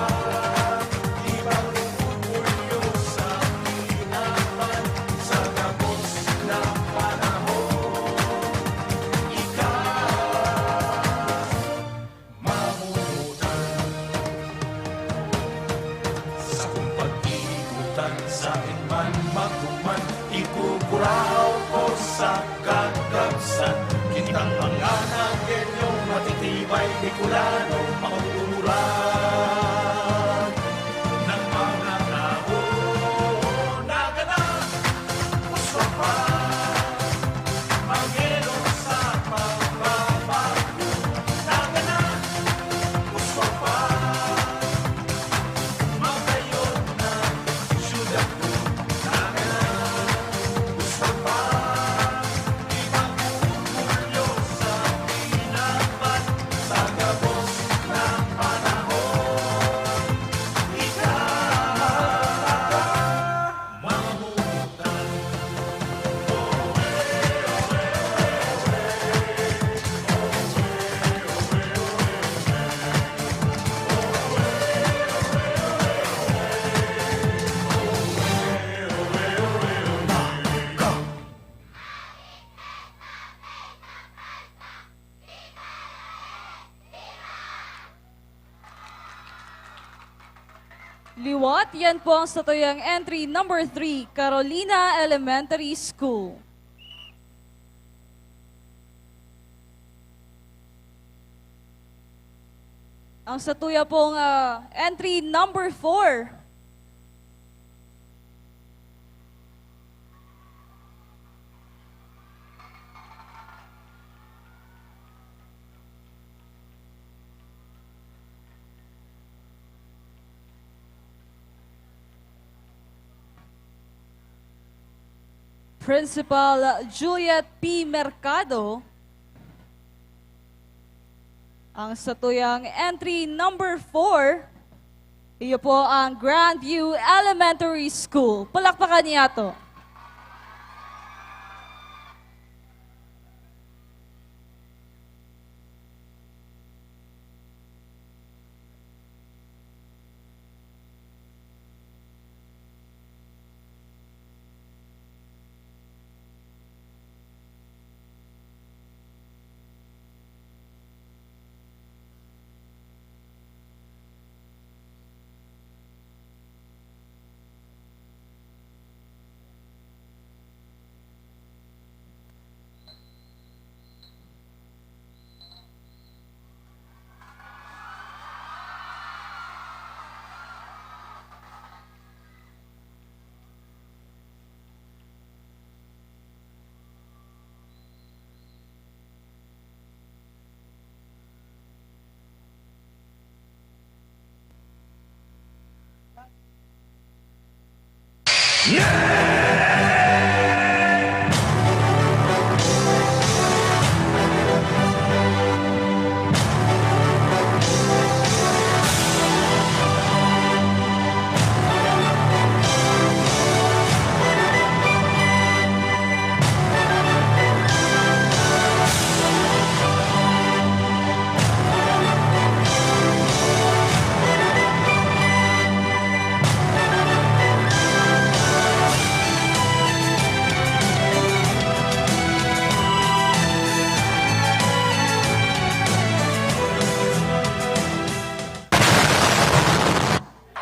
di pag-uulyo sa kinaban, sa gabos na panahon. Ika, mamunutan. Sakong pag-iigutan, sa iman magduman, ikukurahaw ko sa kagabsan. Kitang mga Nagueño, matitibay, Bicolano, mauuran ng mga tao. Nagana, uswa pa, mangenon sa pagbabago. Nagana, uswa pa, magayon na syudad ko. Nagana, uswa pa, di pag-uulyo sa kinaban, sa gabos na panahon. Ika, mamunutan. Liwat, yan po ang satuyang entry number three, Carolina Elementary School. Ang satuya pong, ah, entry number four. Principal Juliet P. Mercado, ang satuyang entry number four, iyo po ang Grandview Elementary School. Palakpakan niya to.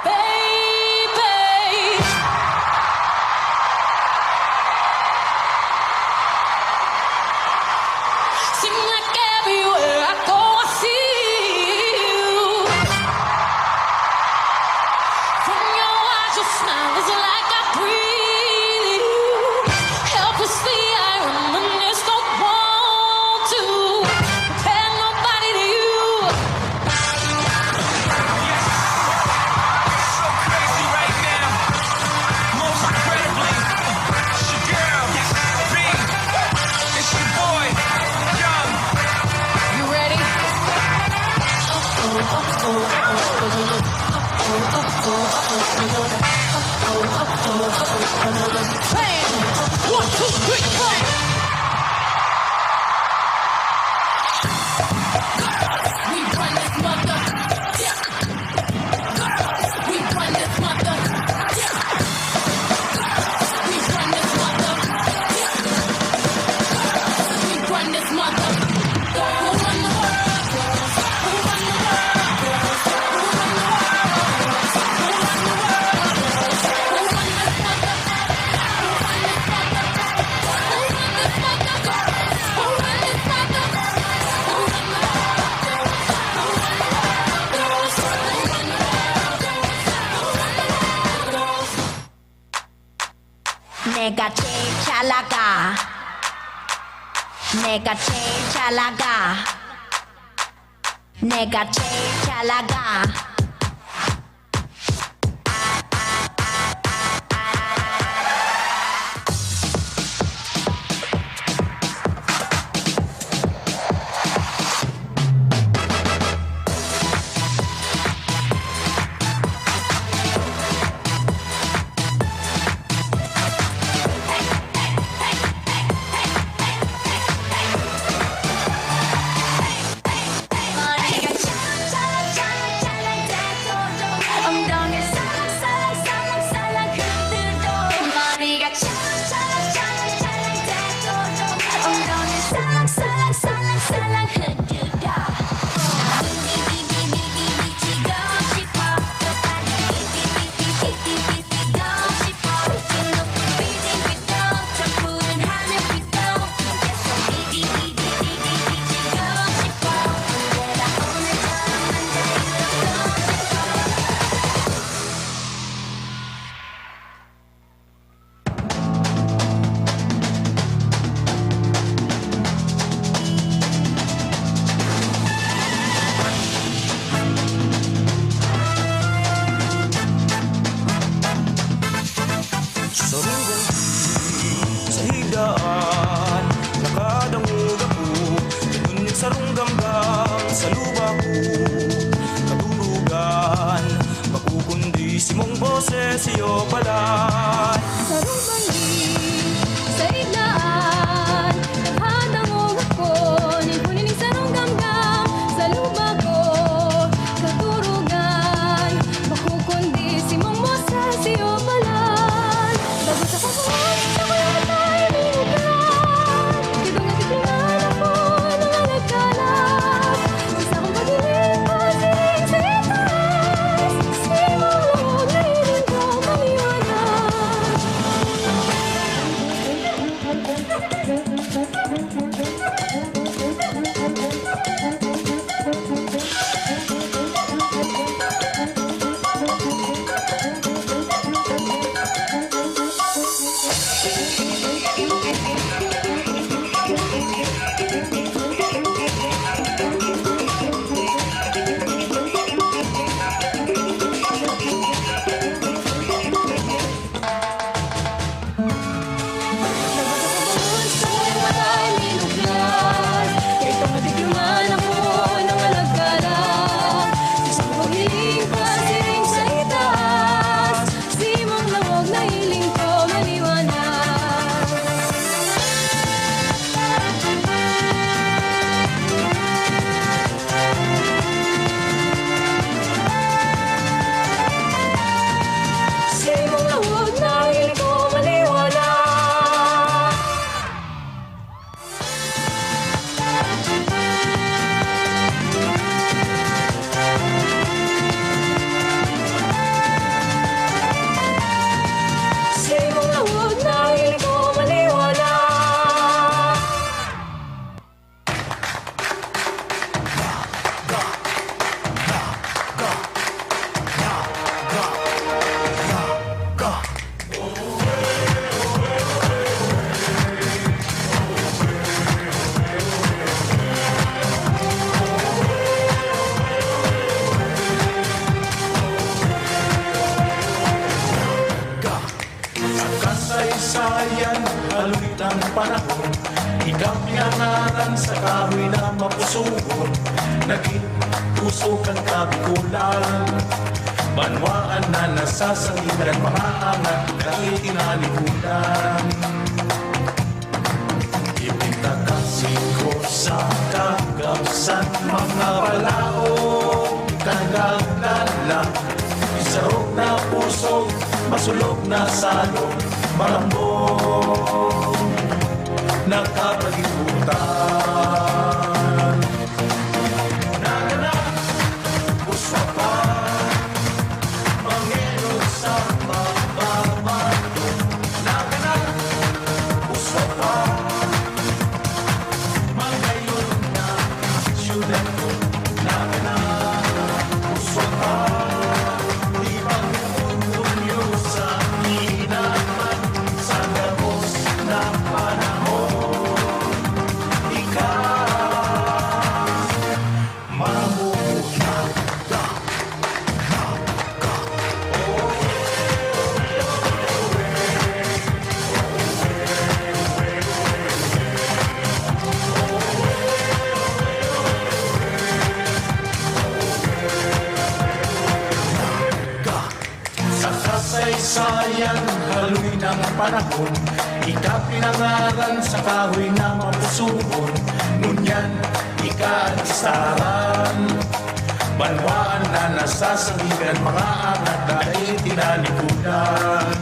Baby. Seem like everywhere I go, I see you. From your eyes, your smile is like I breathe you. Helplessly, I reminisce, don't want to compare nobody to you. Yes, so crazy right now. Most incredibly, it's your girl, B. It's your boy, Young. You ready? Bam! One, two, three, bam! We run this mother. Yeah. We run this mother. Yeah. We run this mother. Yeah. We run this mother. Who run the world? Who run the world? Who run the world? Who run the world? Who run this mother? Nega J talaga. Nega J talaga. Nega J talaga. Sarong gabos sa higdaan, nakadangog ako, idto nin sarong gamgam sa lubak ko. Kadurugan, bako kundi simong boses iyo palan. Sarong banggi sa higdaan, nakadangog ako, nin huni nin sarong gamgam sa lubak ko. Kadurugan, bako kundi simong boses iyo palan. Bago sa kabuhay, sa kulay na iniupuan. Didto nga titingan ako, mga nagkalat. Sa sakong pag-ibig, pag-ibig sa itaas. Simong loob na ining kong paniwala. Kasaysayan, haloy ng panahon, ikaw pinangalan sa kahoy na mapusugon. Naging puso kang Kabikulan, banwaan na nasasangitan, mga angat na itinalikudan. Ipintakas ko sa kagamsan, mga balaog, kagagala, isarog na puso, masulog na salog, malambong na kapalibutan. Nagana, uswa pa, mangenot sa pagbabago. Nagana, uswa pa, mangayon na syudad ko. Nagana, uswa pa, di pagpupunyo sa hinaman, sa gabos na panahon. Ikaw, mamubuhay. Sa kasaysayan, haloy ng panahon, ika pinangalan sa kahoy na mapusugon. Ngunyan, ika an istaran, banwaan na nasasangigan, mga angat na itinalikudan.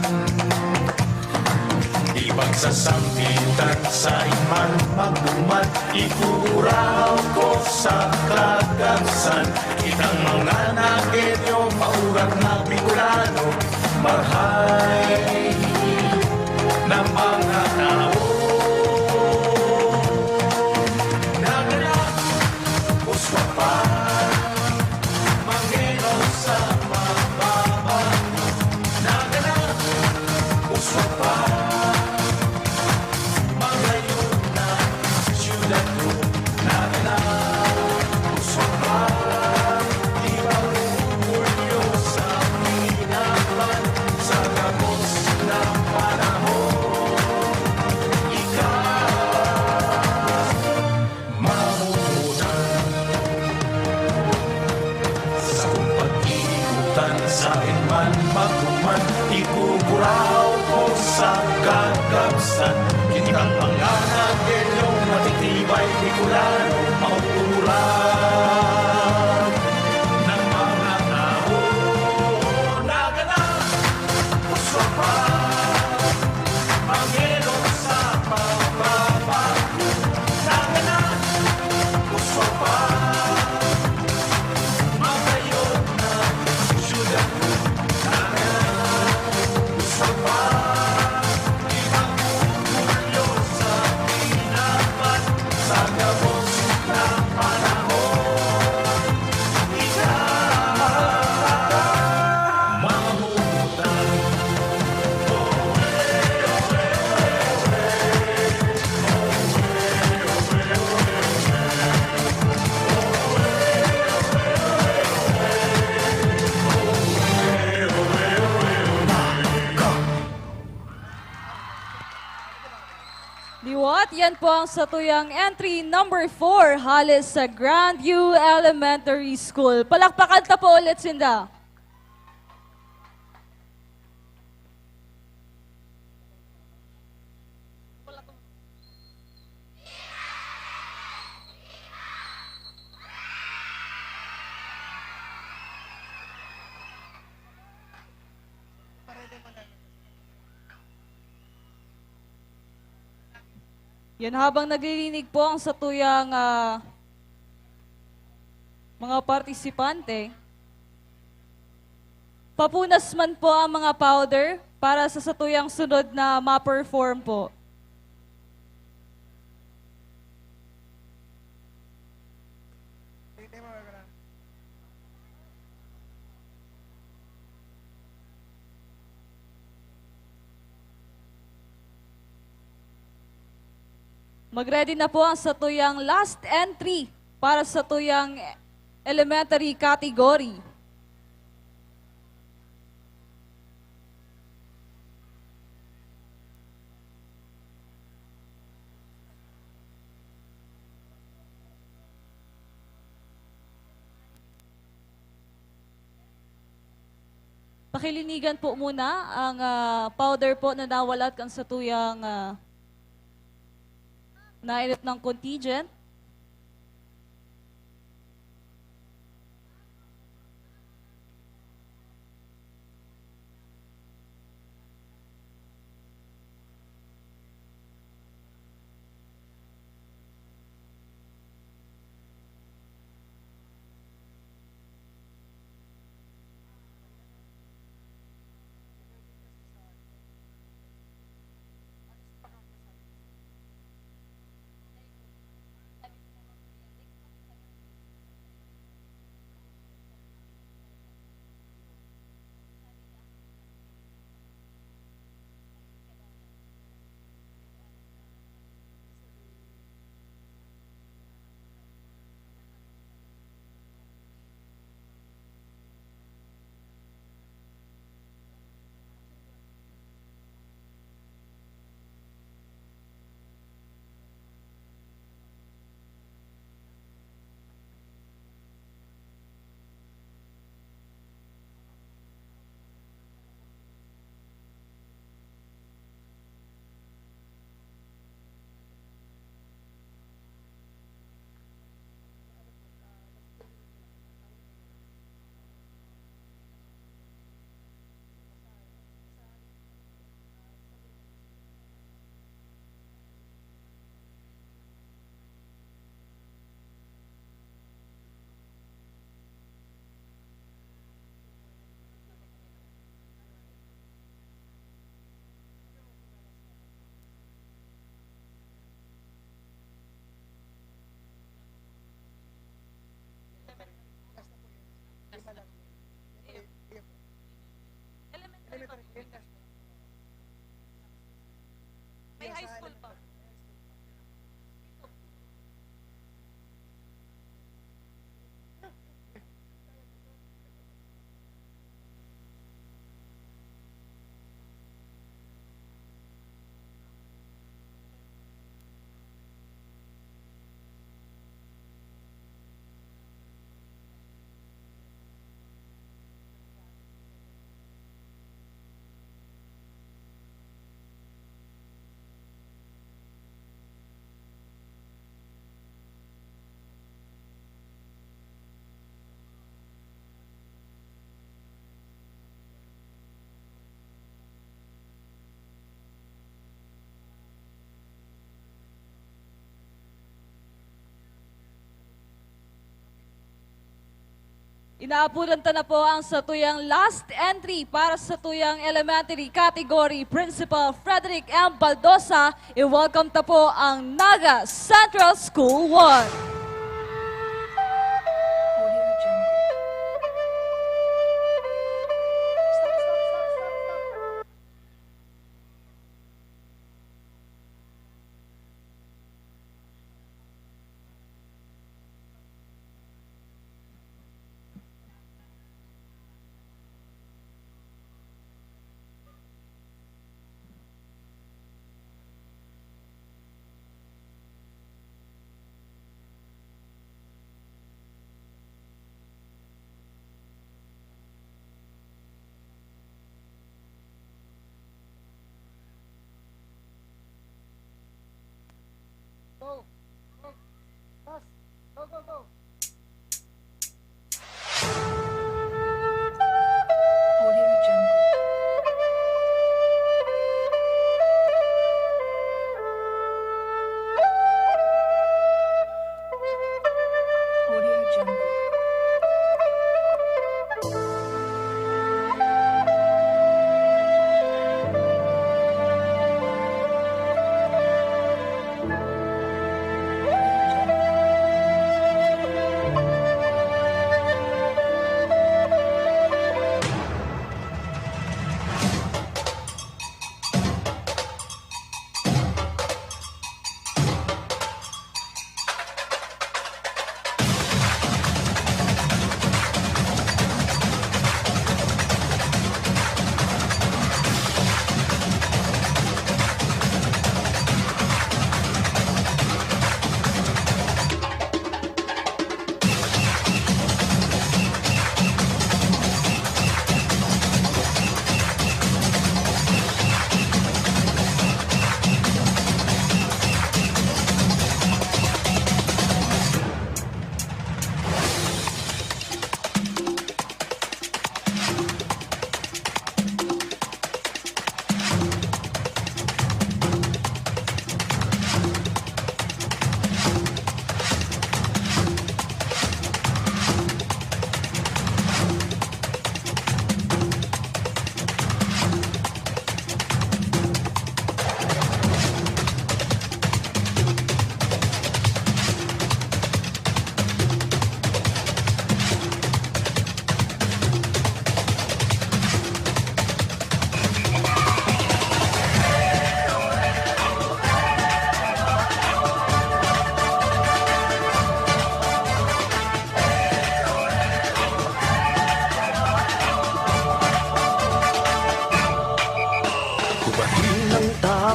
Ipagsasambitan sa iman magduman, ikukuraw ko sa kagansan. Kitang mga nagenyo, paurat na Bicolano, marhay na mga tao. Nagana, uswa pa, mangenot sa pagbabago. Nagana, uswa pa, mangayon na syudad ko. Nagana, uswa pa, ipag-uubol nyo sa hinaman, sa gabos na panahon. Ikaw, mamubutan. Sa kung pag-iikutan, sa man magduman, ikukuraw ko sa kagamsan. Kitang mga nagenyong matitibay, Bicolano, mauuran ng mga tao. Nagana, uswa pa, mangenot sa pagbabago. Nagana, uswa pa, mangayon na syudad ko. Nagana, uswa pa, ipag-uubol nyo sa hinaman, sa gabos na panahon. Ika, mamubutan. Liwat, yan po ang satuyang entry number four, hale sa Grandview Elementary School. Palakpakan ta po ulit sinda. Yan, habang naglilinig po ang satuyang, ah, mga partisipante, papunas man po ang mga powder para sa satuyang sunod na ma-perform po. Mag-ready na po ang satuyang last entry para sa satuyang elementary category. Kilinigan po muna ang, ah, powder po na nawalat kan satuyang, ah, nainot ng contingent. Elementary pa po. May high school pa. Inaapodan ta na po ang satuyang last entry para sa satuyang elementary category. Principal Frederick M. Baldosa, i-welcome ta po ang Naga Central School one.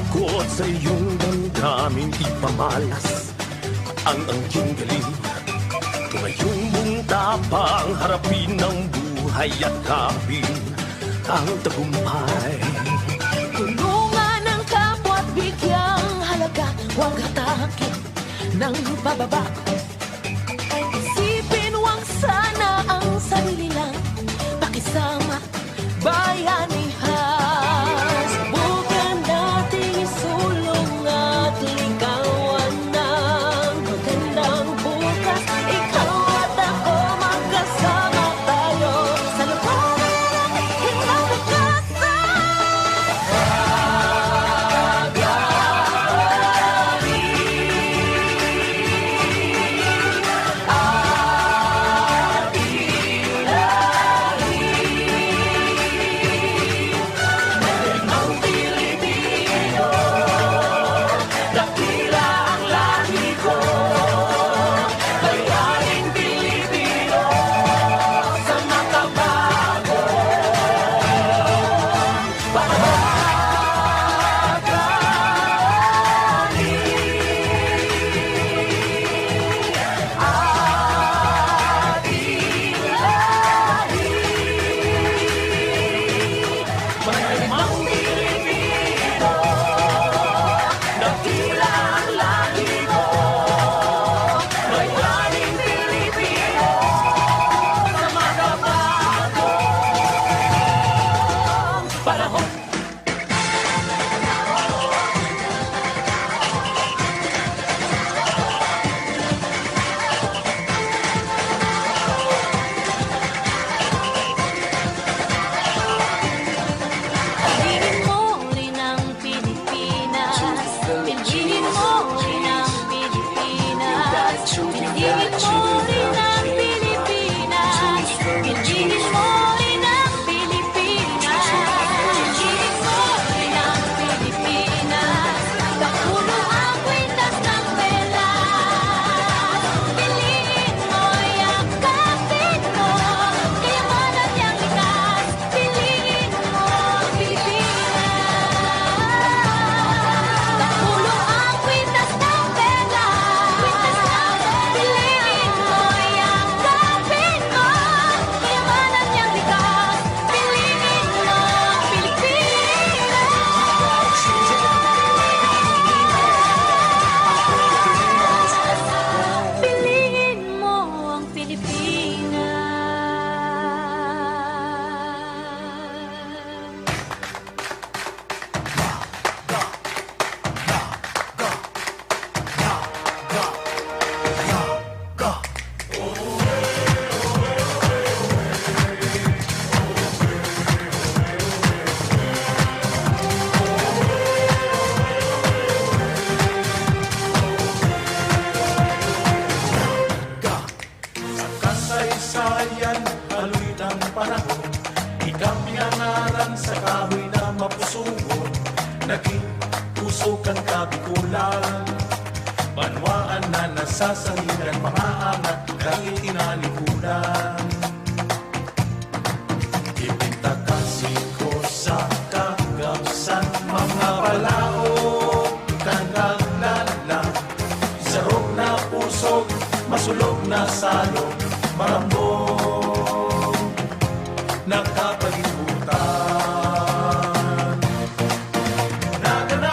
Kot sa iyong damdamin ipamalas ang angking galing. Tumayong mong tapang harapin ang buhay at kapin ang tagumpay. Tulungan ang kapwa at bigyang halaga, huwag hatakin ng pababa. Isipin huwag sana ang sarili lang, pakisama, bayanihan. Subukan nating isulong at ligawan ng magandang bukas. Ikaw at ako magkasama tayo sa lugar ng hinabikas. Sa kasaysayan, haloy ng panahon, ika pinangaran sa kahoy na mapusugon. Naging pusog kan Kabikulan, banwaan na nasasangilan, mga angat na itinalikudan. Ipintakasi ko sa kagabsan, mga balaog kan naglalang, sarog na pusog, masulog na salog, marambong na kapalibutan. Nagana,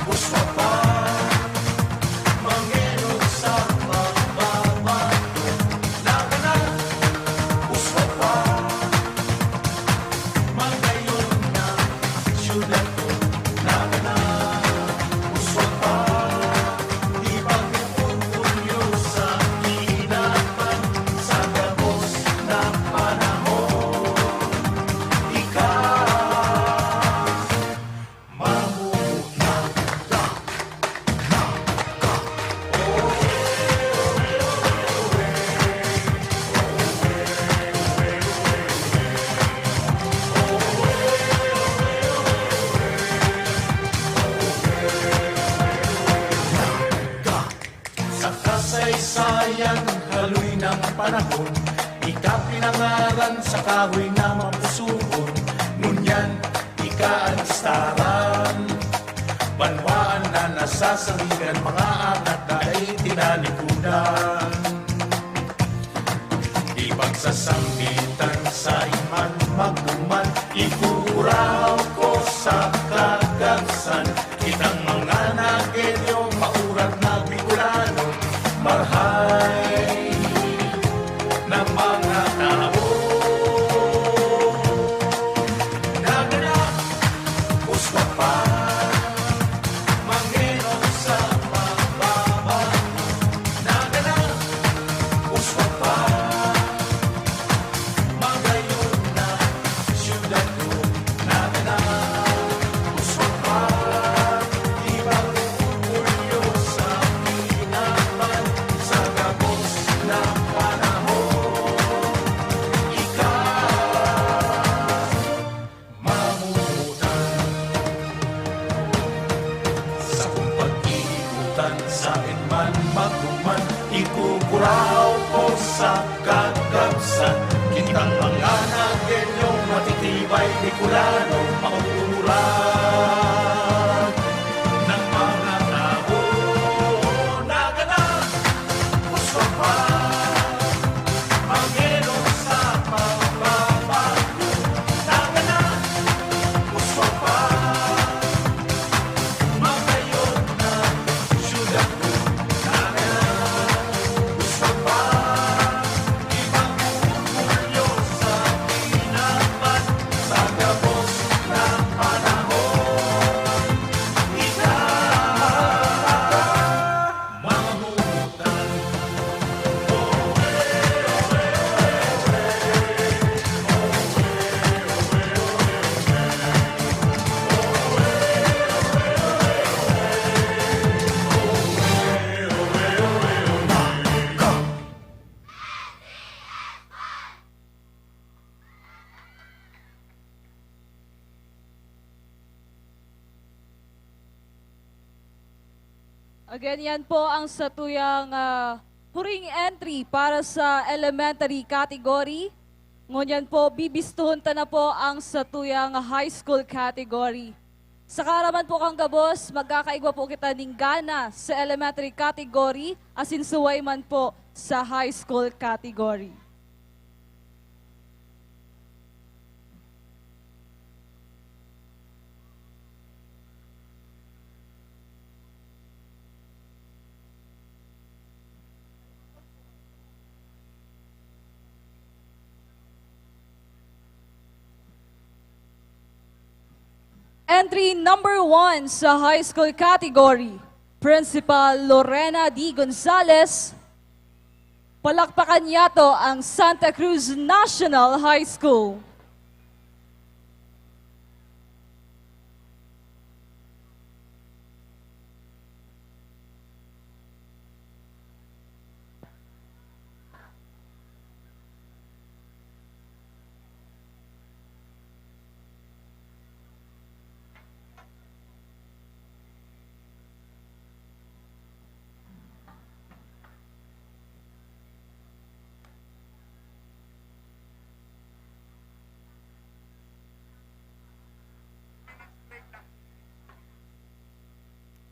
uswa pa, mangenog sa pagbabato. Nagana, uswa pa, magayon na syudad ko. Nagana, uswa pa, di pagpupulyo sa kinaban sa gabos na panahon. Ika, mamuhay ka. Sa kasaysayan, haloy ng panahon, ika pinangaran sa kahoy na mapusugon. Ngunyan, ika an listaran. Banwaan na nasasaligan, mga anak na dai tinalikudan. Di pagsasambitan sa iman magduman, ikuraw ko sa kagabsan. Kitang mga Nagueño, maurat na Bicolano, marhay na mga tao. Nagana, uswa pa, mangenon sa pagbabago. Nagana, uswa pa, magayon na syudad ko. Nagana, uswa pa, ibang orgulyo sa kinaban, sa gabos na panahon. Ikaw, mamutan. Sakong pag-iikutan, saen man magduman, ikukuraw ko sa kagabsan. Kitang mga Nagueño, matitibay, Bicolano, mauuran ng mga tao. Nagana, uswa pa, mangenon sa pagbabago. Nagana, uswa pa, magayon na syudad ko. Nagana, uswa pa, ibang orgulyo sa kinaban, sa gabos na panahon. Ika, mga butan. Again, yan po ang satuyang, ah, huring entry para sa elementary category. Ngunyan po, bibistuhon ta na po ang satuyang high school category. Sa kaaraman po kan gabos, magkakaigwa po kita nin gana sa elementary category, asin suway man po sa high school category. Entry number one sa high school category, Principal Lorena D. Gonzalez. Palakpakan niyato ang Santa Cruz National High School.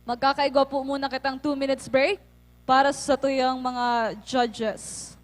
Magkakaigwa po muna kitang two minutes break para sa satuyang mga judges.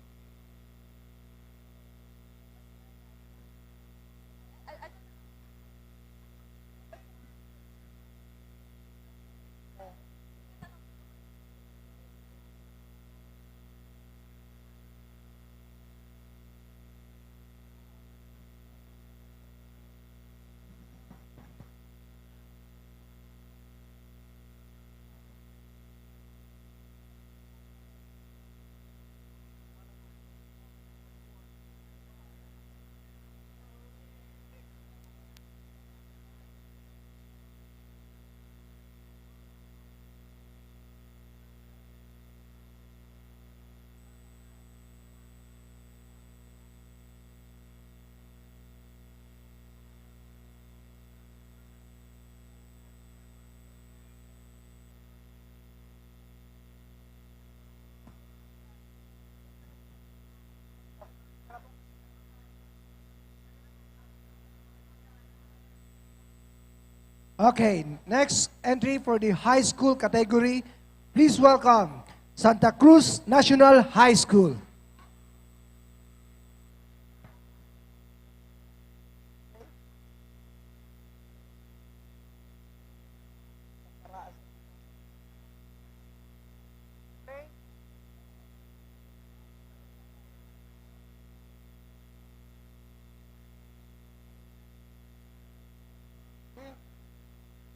Okay, next entry for the high school category. Please welcome Santa Cruz National High School.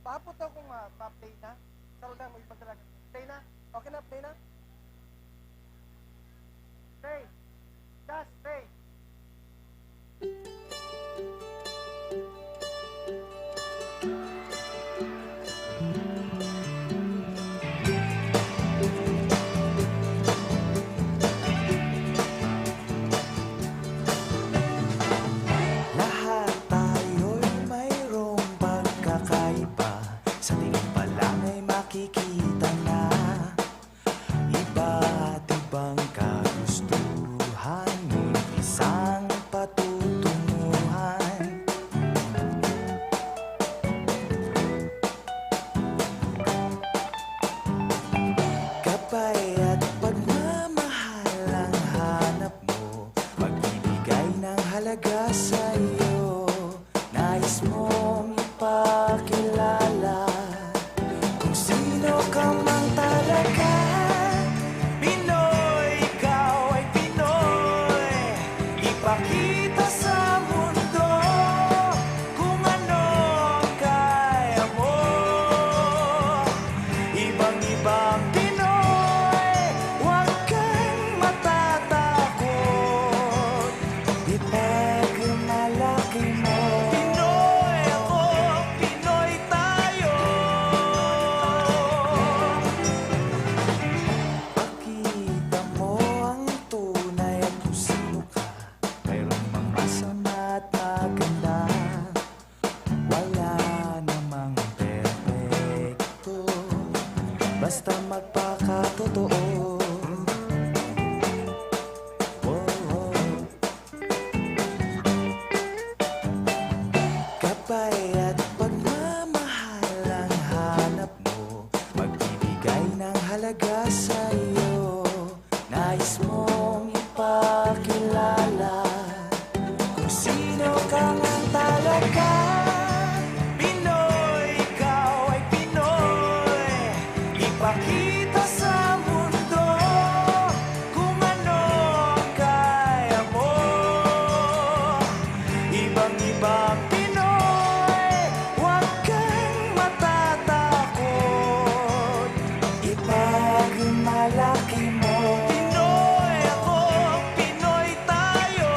Paabot ako nga, pa-play na. Sa una mo, iba talaga. Play na. Okay na, play na. Play. Just play. Lahat tayo'y mayroong pagkakaiba. Sa tingin pa lang ay makikita na iba't ibang kagustuhan, isang patutunguhan. Gabay at pagmamahal ang hanap mo, magbibigay ng halaga sa iyo. Nais mong ipakilala kung sino ka man talaga. Pinoy, ikaw ay Pinoy. Ipakita sa mundo kung ano ang kaya mo. Ibang-ibang Pinoy, huwag kang matatakot. Ipagmalaki mo. Pinoy ako, Pinoy tayo. Pakita mo ang tunay at kung sino ka. Mayroong mga masama at maganda. Wala namang perpekto. Basta magpakatotoo. Oh, oh. Gabay at pagmamahal ang hanap mo, magbibigay ng halaga sa iyo. Nais mong ipakilala kung sino ka ngang talaga. Pinoy, ikaw ay Pinoy. Ipakita sa mundo kung ano ang kaya mo. Ibang-ibang Pinoy, huwag kang matatakot. Ipagmalaki mo. Pinoy ako, Pinoy tayo.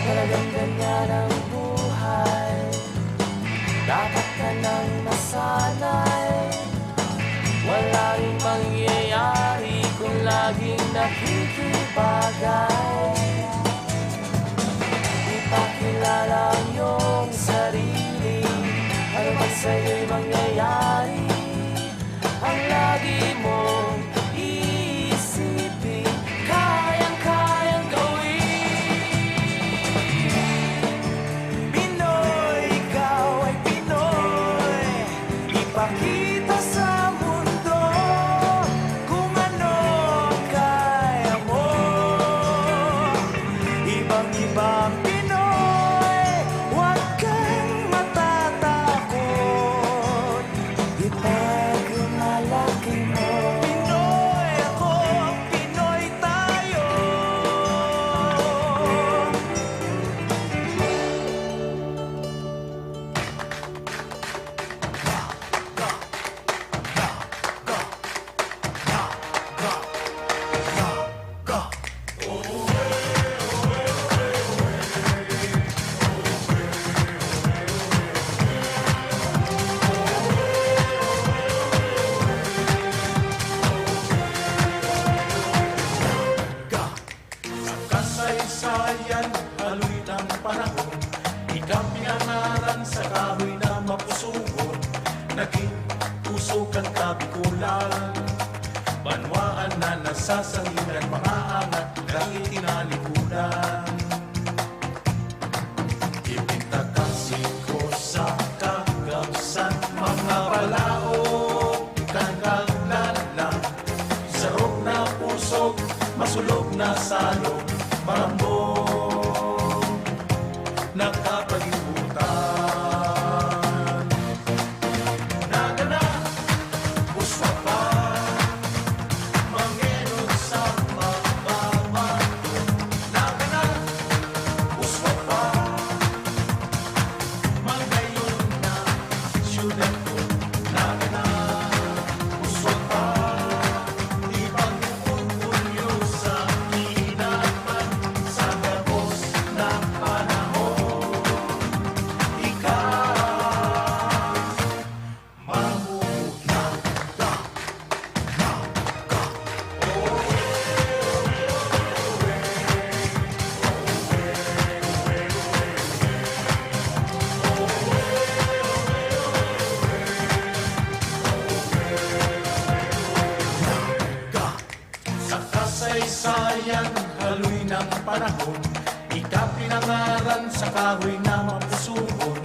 Talagang ganyan ang buhay. Dapat ka nang masanay. Wala ring mangyayari kung laging nakikipagay. Ipakilala ang iyong sarili. Ano man sa'yo'y mangyayari, ang lagi mong iisipin, kayang-kayang gawin. Pinoy, ikaw ay Pinoy. Ipakita sa mundo kung ano ang kaya mo. Ibang-ibang Pinoy, huwag kang matatakot. Ipagmalaki mo. Pinoy ako, Pinoy tayo. Ika pinangaran sa kahoy na mapusuon,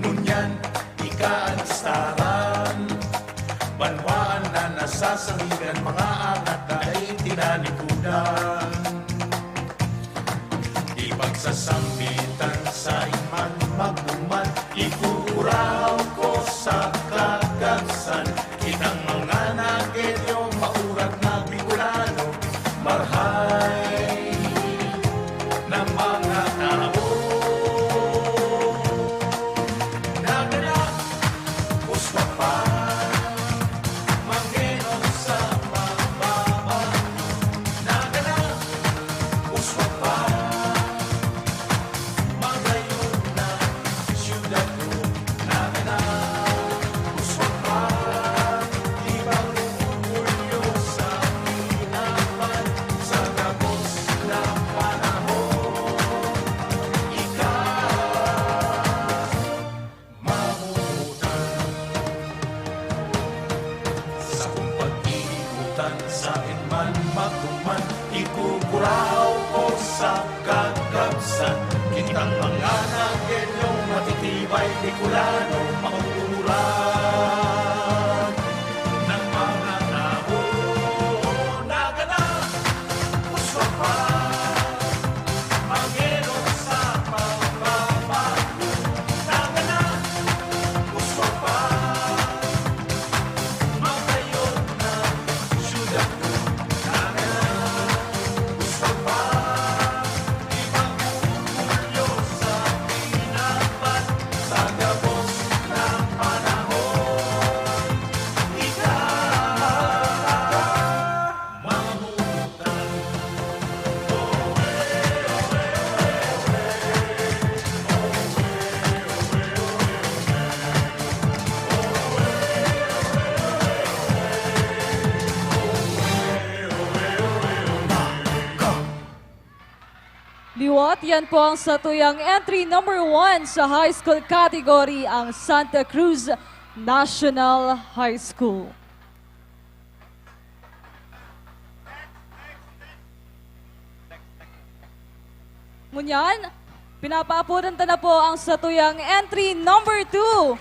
ngunyan ika an istaran. Banwaan na nasasangigan, mga angat na dai tinalikudan. Di pagsasambitan sa iman magduman, ikukuraw ko sa kagabsan. Kitang mga Nagueño, maurat na Bicolano, marhay na mga tao. Nagana, uswa pa, mangenon sa pagbabago. Nagana, uswa pa, magayon na syudad ko. Nagana, uswa pa, ibang orgulyo sa pinapan sa gabos na panahon. Ika, mahuhutan. Sakong pag-iibutan, saen man magduman, ikukuraw ko sa kagabsan. Kitang mga Nagueño, matitibay Bicolano, mauuran ng mga tao. Nagana, uswa pa, mangenon sa pagbabago. Nagana, uswa pa, magayon na syudad ko. Nagana, uswa pa, ibang orgulyo sa pinapan sa gabos na panahon. Ika, mahuhutan. Liwat, yan po ang satuyang entry number one sa high school category, ang Santa Cruz National High School. Ngunyan, pinapaapodan ta na po ang satuyang entry number two.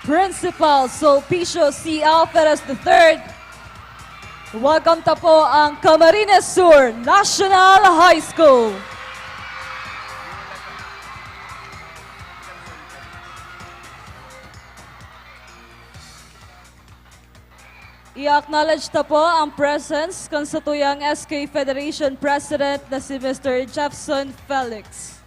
Principal Sulpicio C. Alferez the third. Welcome ta po ang Camarines Sur National High School. I-acknowledge ta po ang presence kan satuyang S K Federation President na si Mister Jeffson Felix.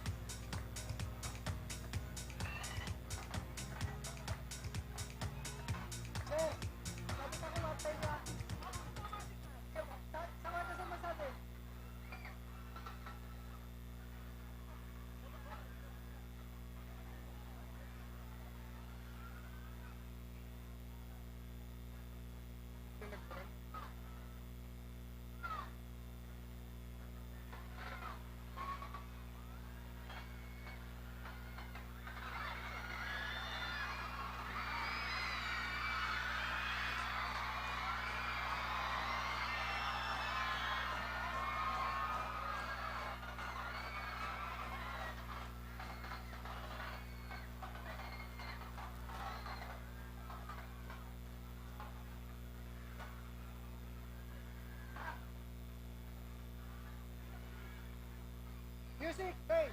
Music, play.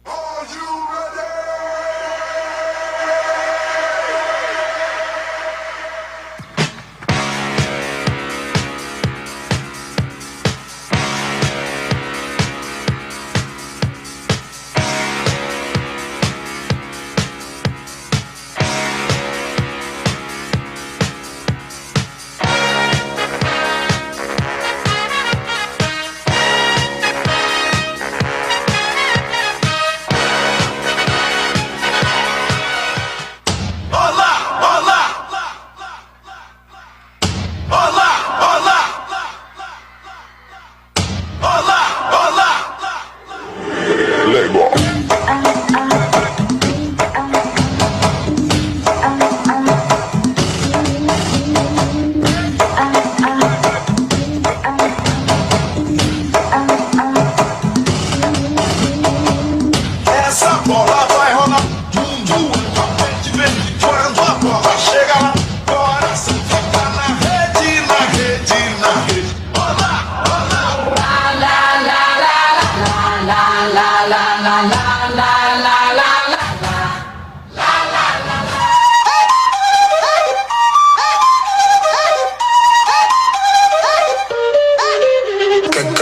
Are you ready?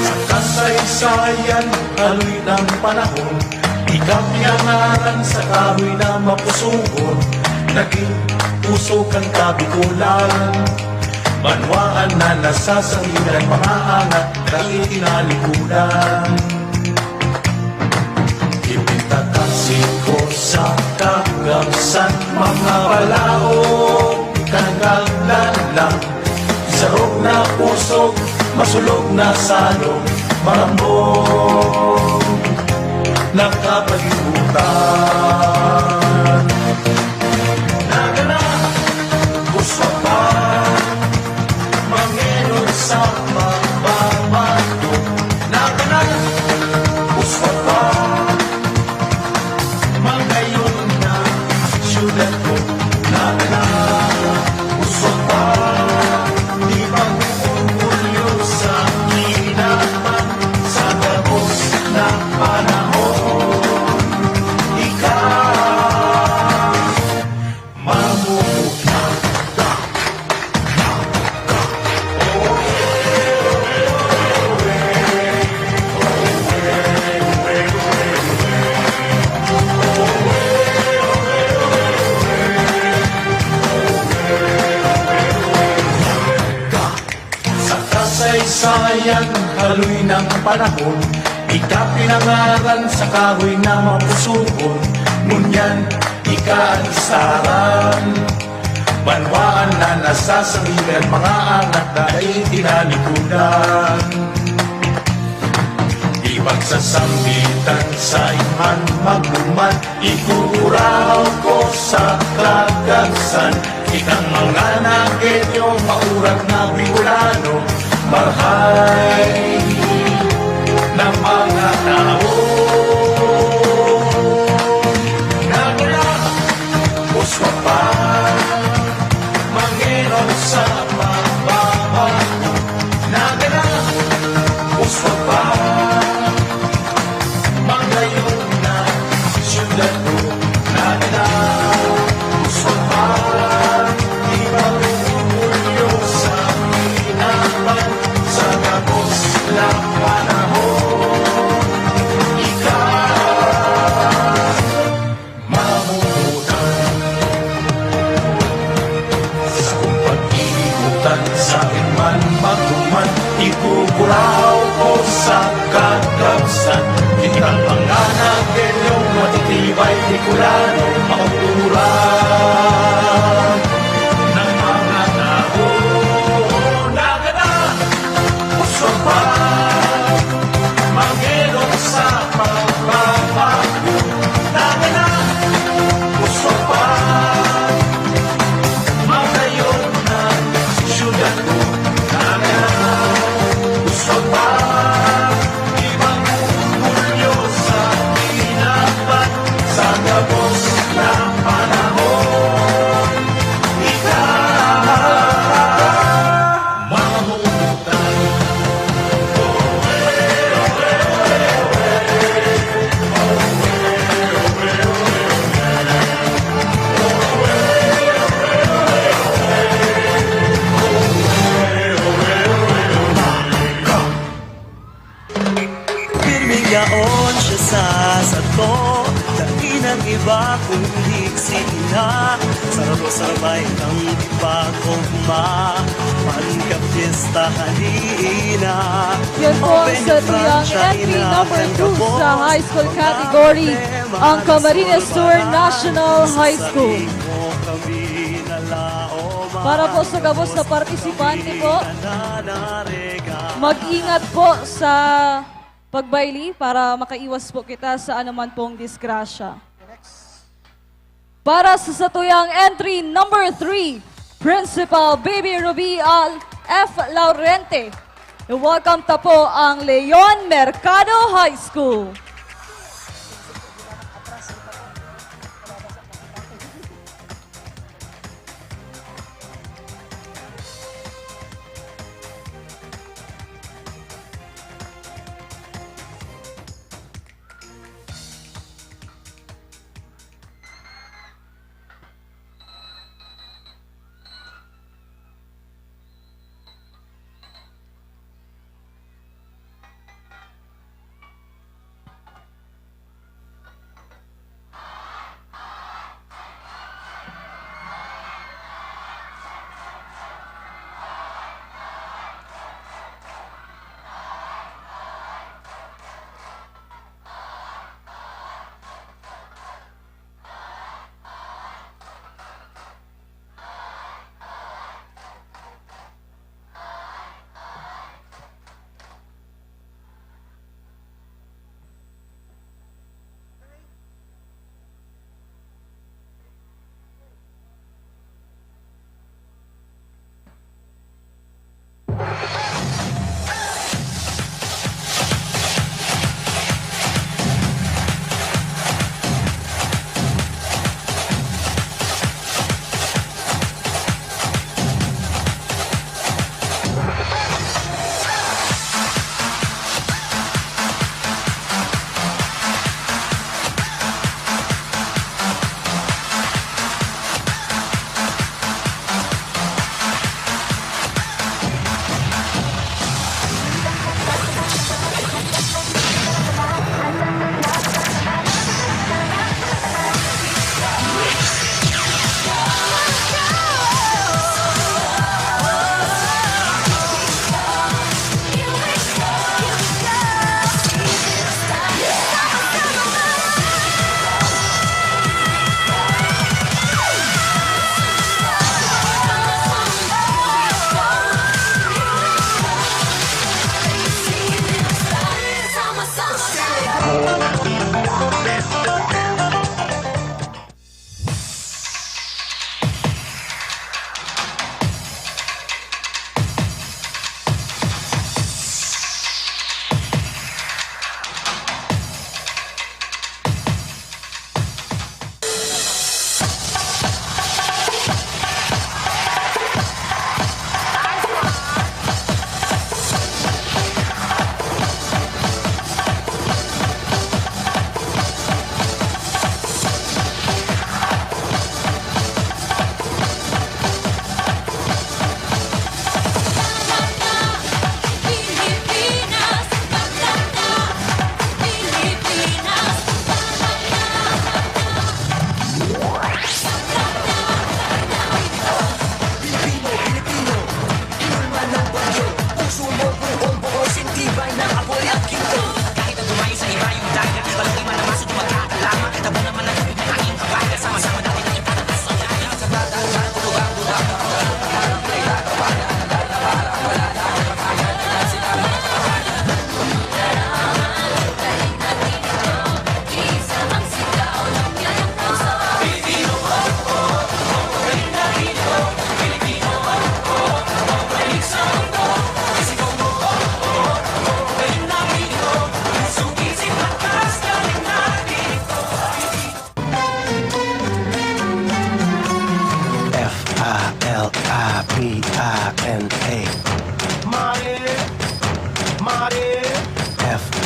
Sa kasaysayan, haloy ng panahon, ikaw pinangaran sa kahoy na mapusugon. Naging pusog kan Kabikolan, banwaan na nasasangilan, mga angat na itinalikudan. Ipintakas ko sa kagamsan, mga balaog, kagaglan lang. Sarog na pusog, masulog na salog, marambong na kapalibutan. Nagana, uswa pa, mangenon sa pagbabago. Nagana, uswa pa, mangayon na syudad ko. Nagana, uswa pa, di pag-uulyo sa kinaban sa gabos na panahon. Ikaw, mamumuhay. Sa kasaysayan, haloy ng panahon, ika pinangaran sa kahoy na mapusugon. Ngunyan, ika an isaran. Banwaan na nasasangilan, mga angat na itinalikudan. Di pagsasambitan sa iman magduman, ikukurahaw ko sa kagansan. Kitang mga nagenyo, maurat na Bicolano, marhay na mga tao. Nagula, uswa pa, mangenon sa pagbabago. Nagula, uswa pa, Man magduman, ikukuraw ko sa kagabsan. Kitang mga nagdedong matitibay, Bicolano, makukuran. Ng mga tao, nagana, uswag pa, mangelong sa pagbabago. Nagana, uswag pa, Magayon na siyudad ko, Nagana, gusto pa, ibang orgulyo sa pinapan, sa gabos na panahon. Ika, mga humutan. Pirming yaon siya sa sato, dai nang iba kundi si Ina. Sarado-sarbay kang ipag-ogma, man ka pyesta halina. Yan po ang satuyang entry number two sa high school category, ang Camarines Sur National High School. Para po sa gabos na partisipante po, mag-ingat po sa pagbaili para makaiwas po kita sa anuman pong disgrasya. Para sa satuyang entry number three, Principal Baby Ruby Al F Laurente. Welcome ta po ang Leon Mercado High School.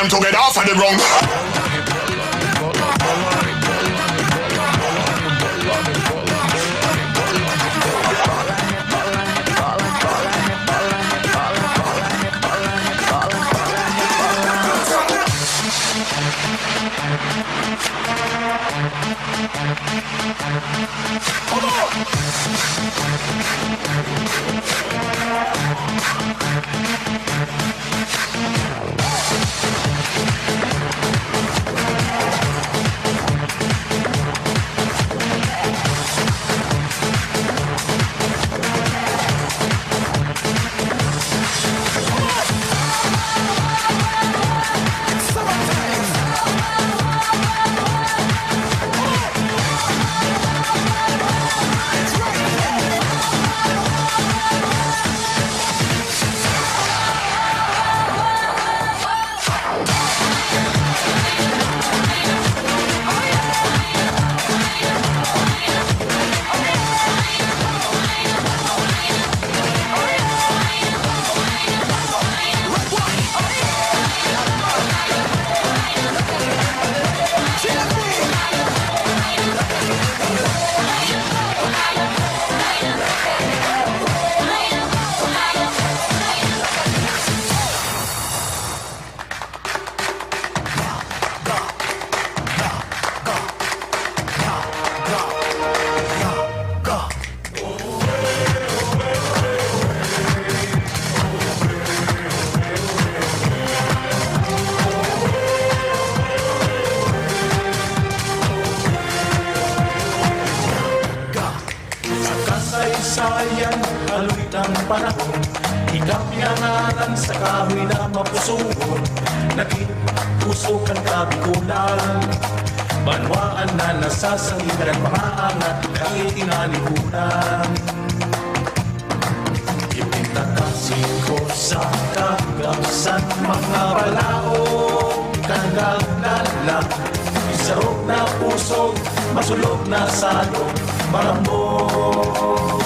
time to get off of the ground. Sa kasaysayan, haloy ng panahon, ikaw pinangalan sa kahoy na mapusuhon. Naging puso kan Kabikulan, banwaan na nasasangitan, mga angat, kakitinalibunan. Ipintakasiko sa kagasan, mga balaog, kagagnanan, isarog na puso, masulog na salog, marambong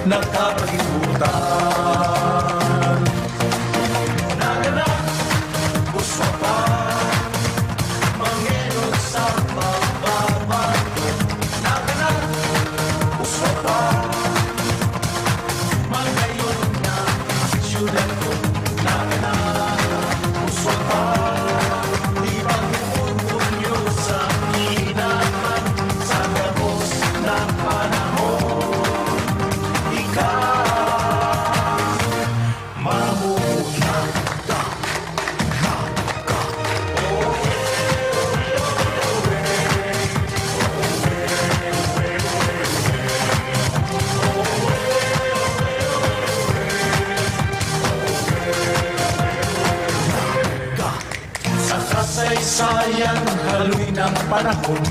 nagkapalibutan. Naganak, uswa pa, mangenon sa pagbabago. Naganak, uswa pa, magayon na siyudad ko. Naganak, uswa pa, di magpupunyo sa kinaman, sa gabos na panahon. Ikaw, mamuhay ka. Sa kasaysayan, haloy ng panahon,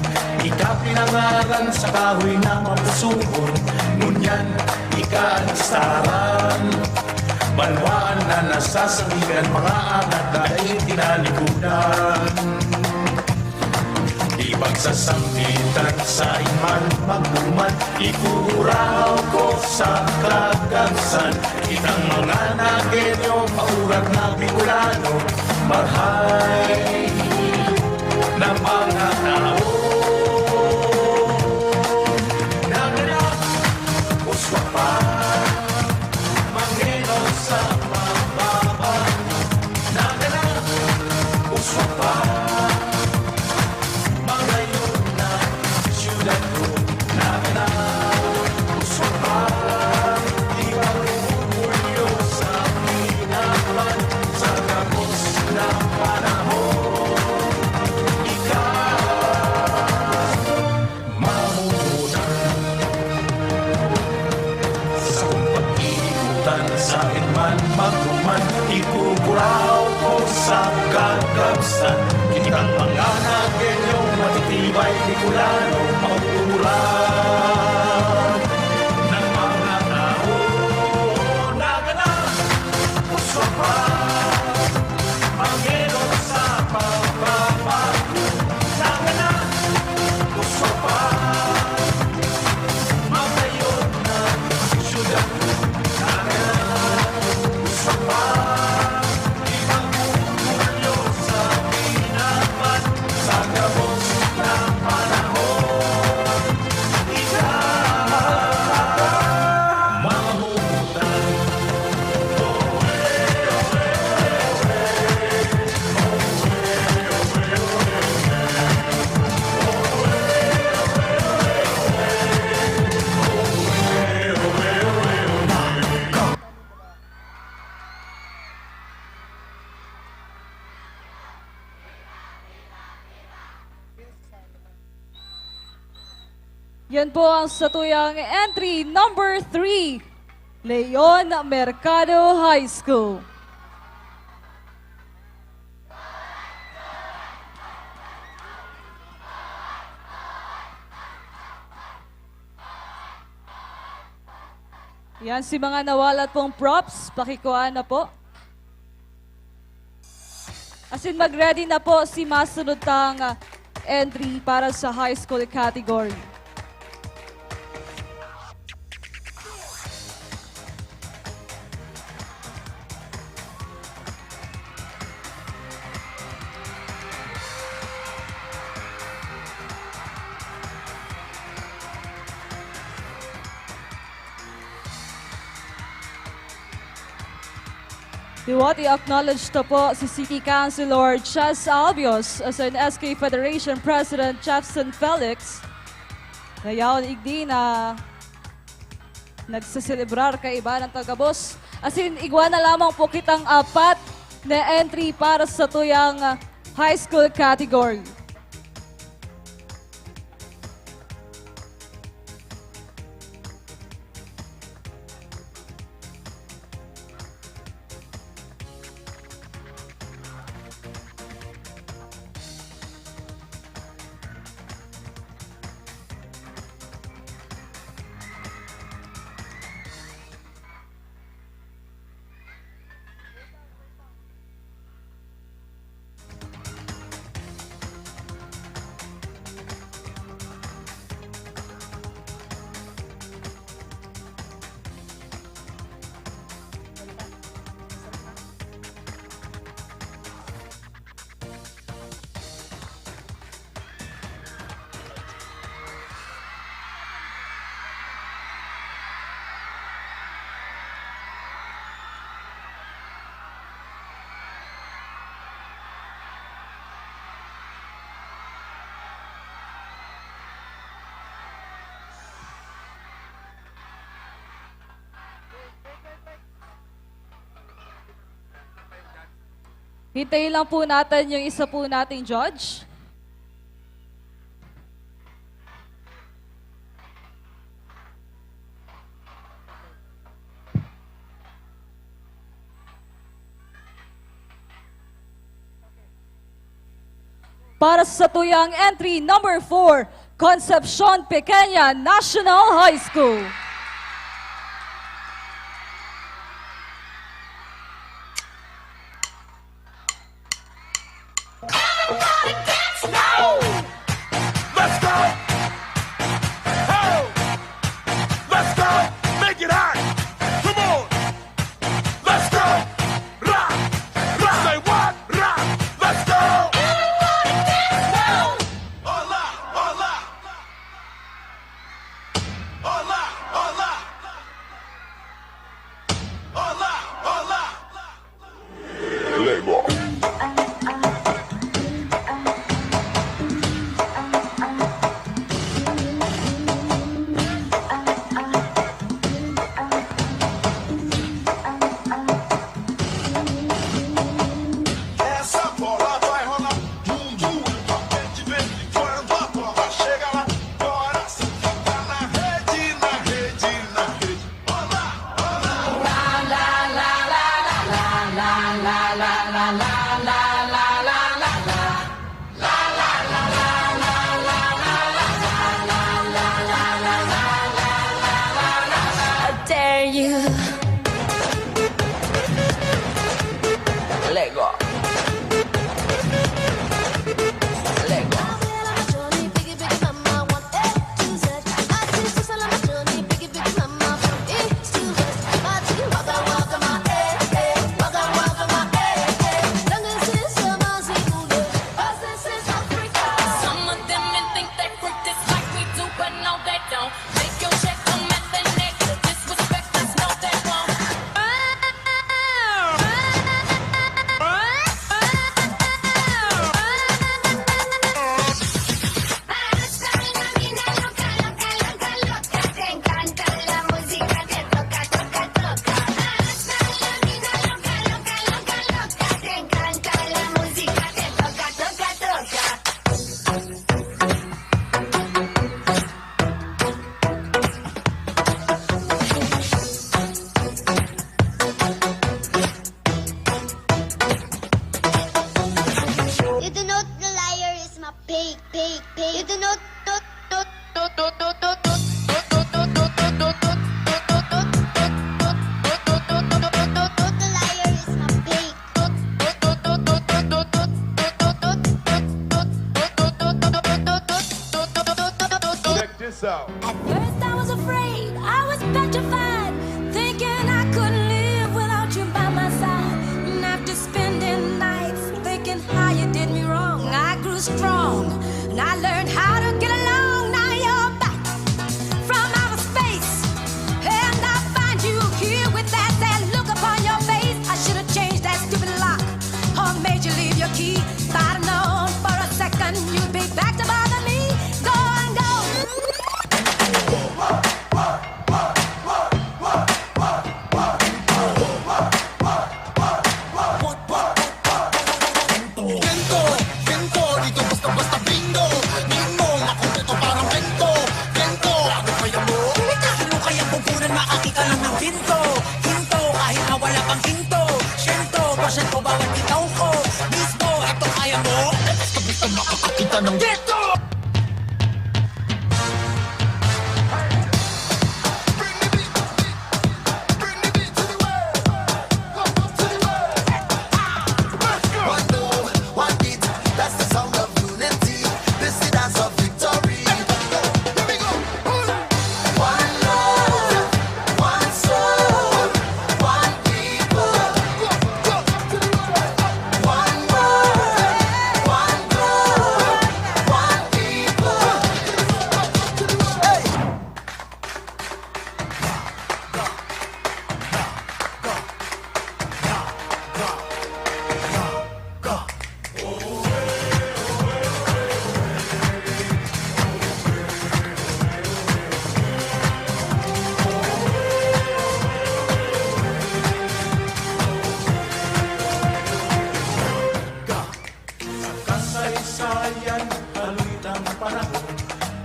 ika pinangalan sa kahoy na mapusuhon. Ngunyan, ika an staran. Banwaan na nasasangigan, mga angat na daing kinalikudan. Ipagsasambitan sa iman, magduman, ikuraw ko sa kagabsan. Kitang mga Nagueño, paurat na Bicolano, marhay na mga tao. Naganap, uswa pa, mangeno sa mababa. Naganap, uswa pa, mangayon na syudad ko. Naganap, uswa pa, di ba orgulyo sa pinapan sa gabos na panahon? Ikaw, mamuhunan. Sa kung pag-iikutan, sa man magduman, ikukuraw ko sa kagabsan. Kitang mga Nagueño, matitibay, Bicolano, mauuran ng mga tao. Naganap, uswa pa, mangeno sa pagbabago. Naganap, uswa pa, matayo na syudad. Naganap, uswa pa, ipag-orgulyo sa pinapan sa gabos na panahon. Ikaw, mamuhunan. Yan po ang satuyang entry number three, Leon Mercado High School. Yan, si mga nawalat pong props, pakikuha na po. Asin mag-ready na po si masunod tang, ah, entry para sa high school category. Liwat i-acknowledge ta po si City Councilor Chas Albios, asin S K Federation President Jefferson Felix, na yaon igdi na nagseselebrar kaiba ng tagabos. Asin igwa na lamang po kitang apat na entry para sa tuyang high school category. Hintayin lang po natin yung isa po nating judge. Para sa tuyang entry number four, Concepcion Pequeña National High School. Everybody dance now. Let's go. Ho. Let's go. Make it hot. Come on. Let's go. Rock. Rock. Say what? Rock. Let's go. Everybody dance now. Hola, hola. Hola, hola. Hola, hola. Lego. Essa bola vai rolar. Dum, dum, de repente, quando a bola chega lá, agora sim, tá na rede, na rede, na rede. I dare you. Lego. Lego. Out. At first I was afraid, I was petrified, thinking I couldn't live without you by my side. And after spending nights thinking how you did me wrong, I grew strong and I learned how to get along. Now you're back from outer space, and I find you here with that sad look upon your face. I should have changed that stupid lock or made you leave your key. If I'd have known for a second you'd be back to bother me, go and go. Bento, bento, dito basta-basta bingo. Di mo makumpleto parang bento. Bento, ano kaya mo? Kahit mo kayang pupunan, makakita lang ng hinto. Hinto, kahit na wala pang hinto. Siyento, porsyento, bawat bitaw ko. Mismo, ito kaya mo? Basta-basta makakakita ng bento. Kasaysayan, haloy ng panahon,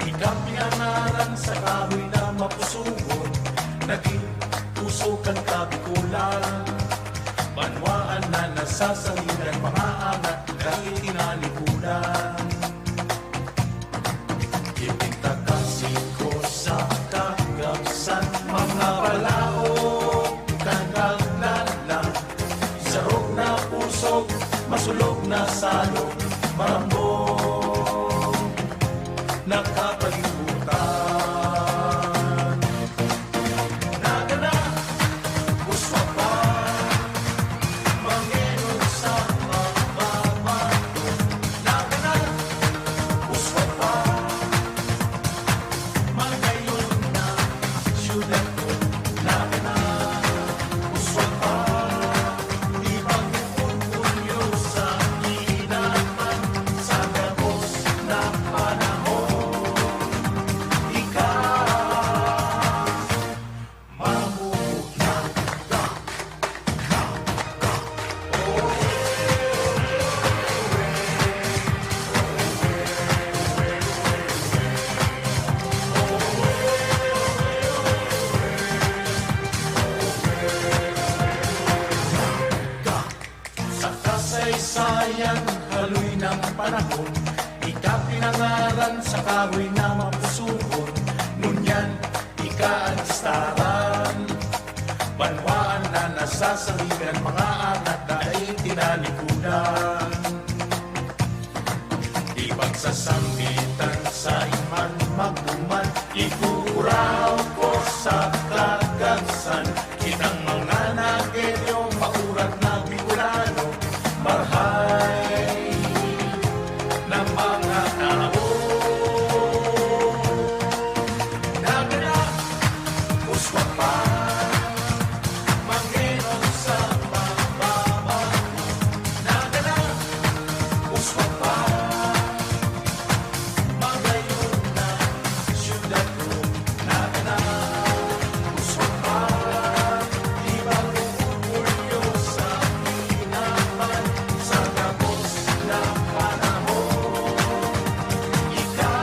ika pinangalan sa kahoy na mapusuhon. Naging puso kan kabikulan, banwaan na nasasangilan, mga angat dahil tinalikudan. Ipinta ka siko sa kagabsan, mga balaog kan kaglala, sarog na pusog, masulog na salog. Sayang haloy ng panahon, ika pinangaran sa kahoy na mapusuhon. Ngunyan, ika an staran. Banwaan na nasasangigan, mga anak na ay tinalikudan. Ipagsasambitan sa iman magduman, ikukuraw ko sa kagagsan. Kitang mga Nagueño, maurat na Bicolano, marhay na mga tao. Nagana, uswag pa, mangenon sa pagbabago. Nagana, uswag pa, magayon na syudad ko. Nagana, uswag pa, di ba orgulyo sa kinaban sa gabos na panahon? Ika,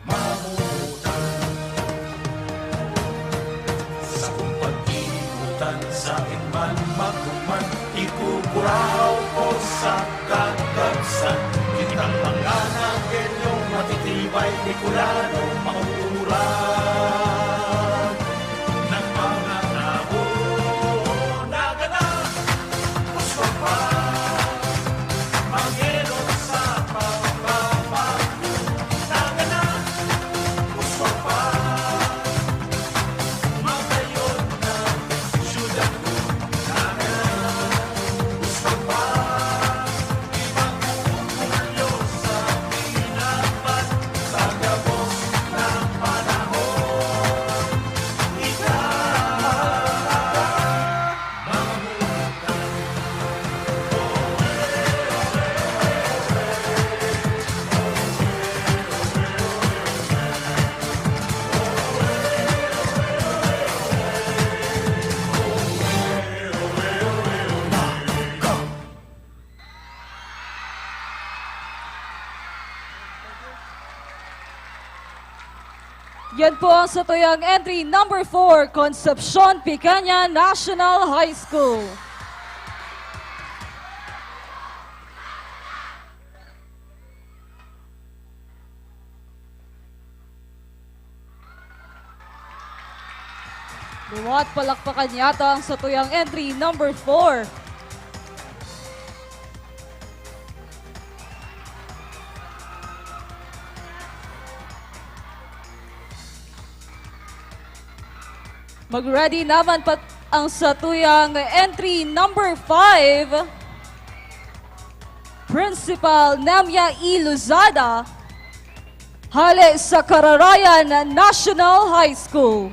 mamutan. Sa kung pag-iibutan, sa man magduman, ikukuraw ko sa kagabsan. Kitang mga Nagueño, matitibay, Bicolano, mauuran ng mga tao. Nagana, uswag pa, mangenon sa pagbabago. Nagana, uswag pa, magayon na syudad ko. Nagana, uswag pa, di mag-uurgulyo sa kinaban sa gabos na panahon. Ika, Yan po ang satuyang entry number four, Concepcion Pequeña National High School. Liwat, palakpakan yata ang satuyang entry number four. Mag-ready naman pa ang satuyang entry number five, Principal Nemia E. Lozada, hale sa Kararayan National High School.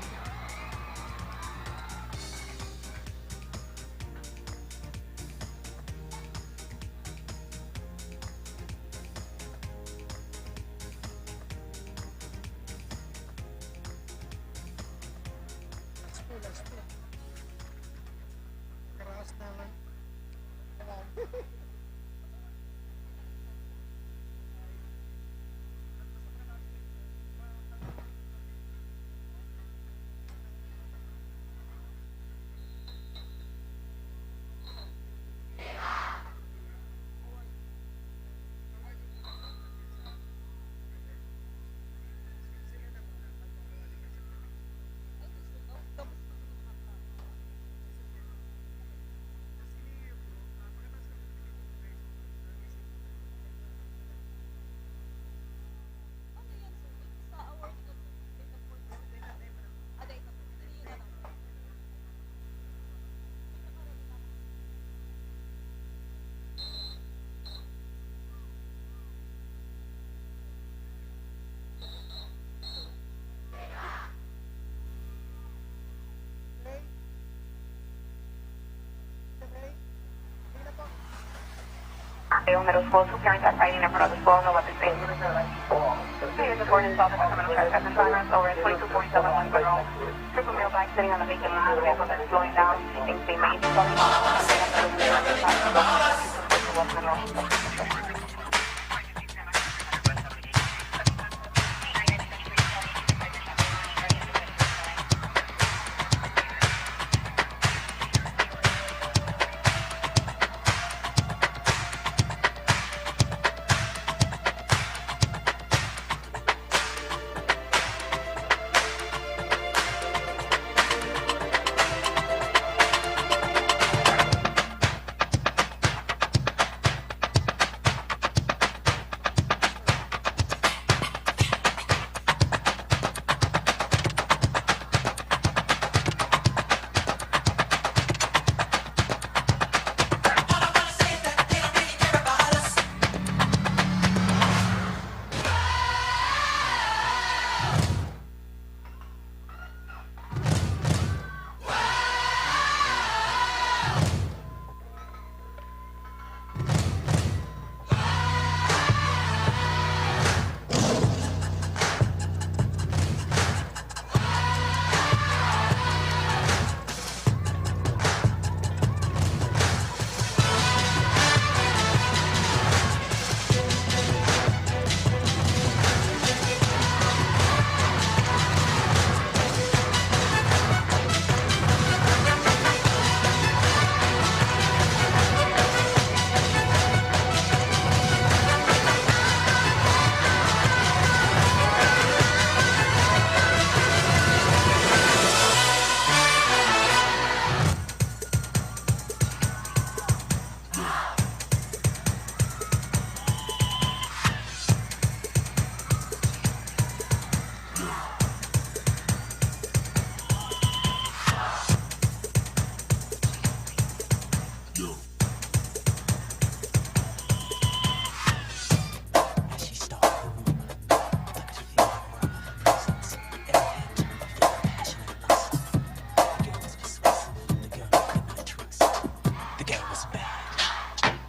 Yung Merosposo, parents are fighting for Merosposo, what is it? Please report and stop for Merosposo, over twenty-two forty-seven Monte Road. Triple Mail Bike sitting on the vacant lot, vehicle that is slowing down. Think they may be coming off. As she stalked the room, I could feel the warmth of her presence. Every hand turned to feel her passionate lust. The girl was possessed. The girl I could not trust. The girl was bad.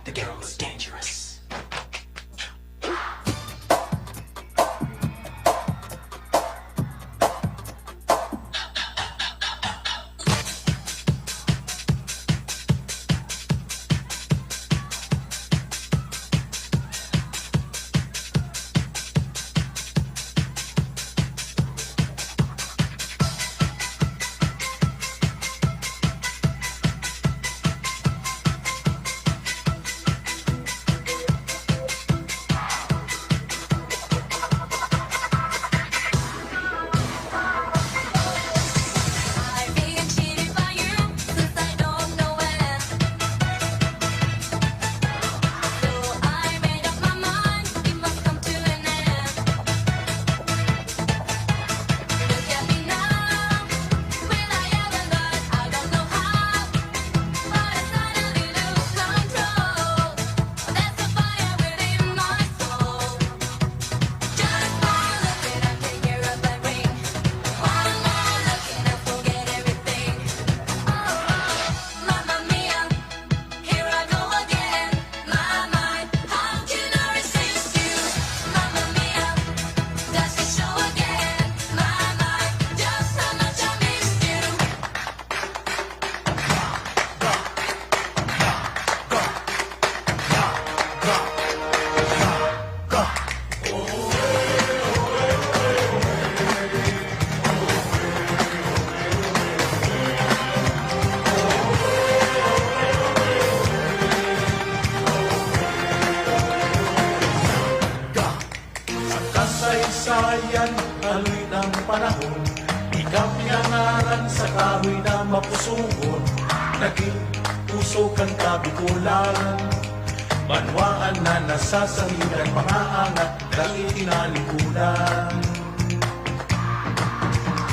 The girl was dangerous. Sa kasaysayan, haloy ng panahon, ika pinangaran sa kahoy na mapusugon. Naging pusog kan Kabikolan, banwaan na nasasangigan, mga angat dai tinalikudan.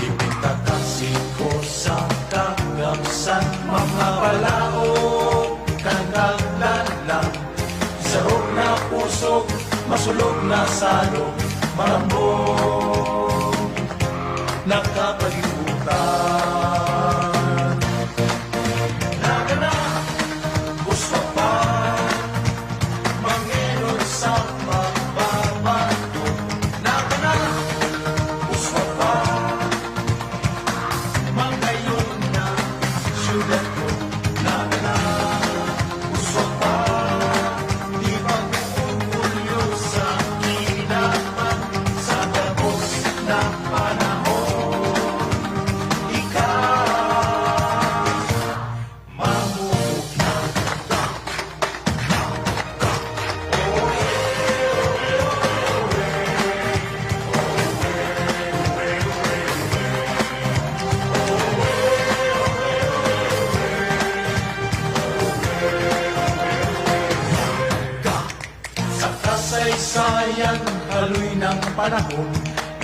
Ipintakasi ko sa kagamsan, mga balaog, kagaglan lang. Sarog na pusog, masulog na salog, malambong na kapalibutan. Nagana, uswag pa, mangenon sa pagbabago. Nagana, uswag pa, mangayon na syudad ko. Nagana, uswag pa, di mag-uumulyo sa kinaban sa gabos na panahon. Ika, mamumuhay. Sa kasaysayan, haloy ng panahon,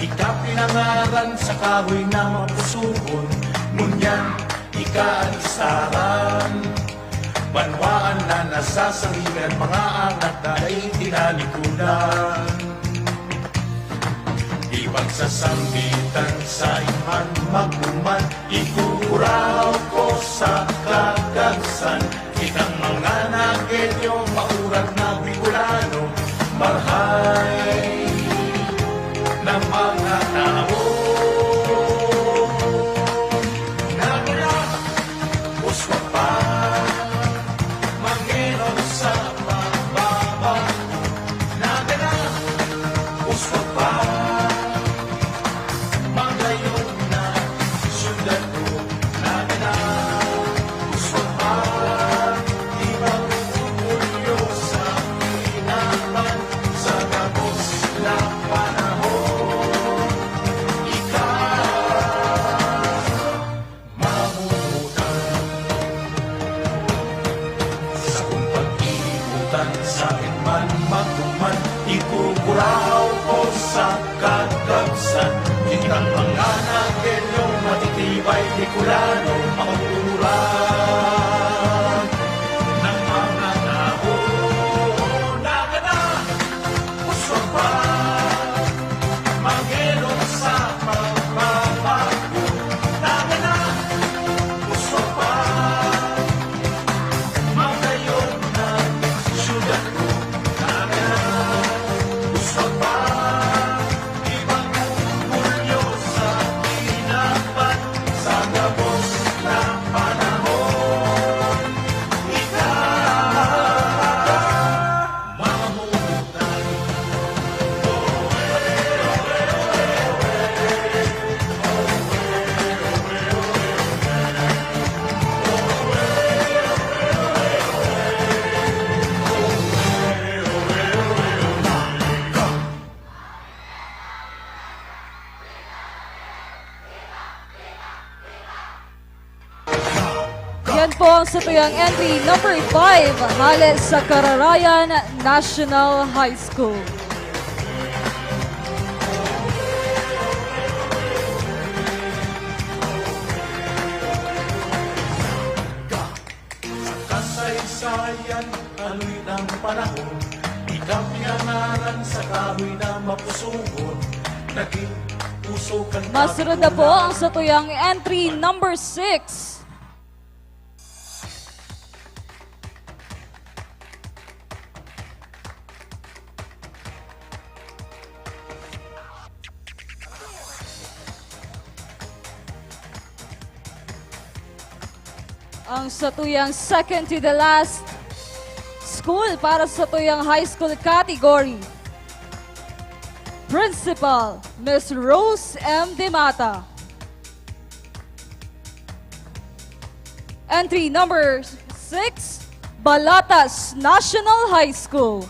ika pinangaran sa kahoy na mapusugon. Ngunyan, ika an isaran, banwaan na nasasangigan, mga angat na dai tinalikudan. Di pagsasambitan sa iman magduman, ikukurahaw ko sa kagagsan. Kitang mga Nagueño, maurat na Bicolano, marhay na mga tao. Nagana, uswag pa, mangenon sa pagbabago. Nagana, uswag pa, mangayon na syudad ko. Nagana, uswag pa, di mag-uumulyo sa kinaban sa gabos na panahon. Ika, mabubutan. Sakong pag-iibutan, sa man magduman, ikukurahaw ko sa kagabsan. Kitang mga Nagueño, matitibay, Bicolano, mauuran. Ang satuyang entry number five, hale sa Kararayan National High School. Sa kasaysayan, haloy ng panahon, ikaw pinangalan sa kahoy na mapusugon, naging puso kan Masunod na po ang satuyang entry number six. Ang satuyang second to the last school para sa satuyang high school category. Principal, Miss Rose M. Demata. Entry number six, Balotas National High School.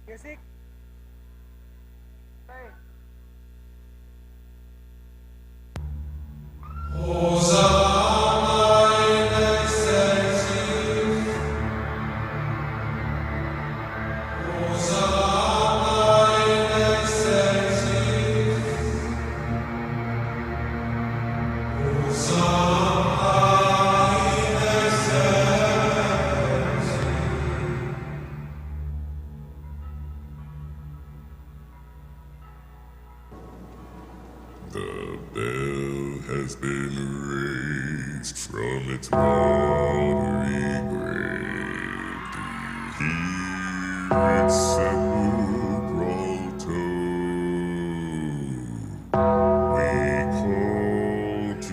Music. Play. The bell has been raised from its watery grave to hear its sepulchral toll. We call to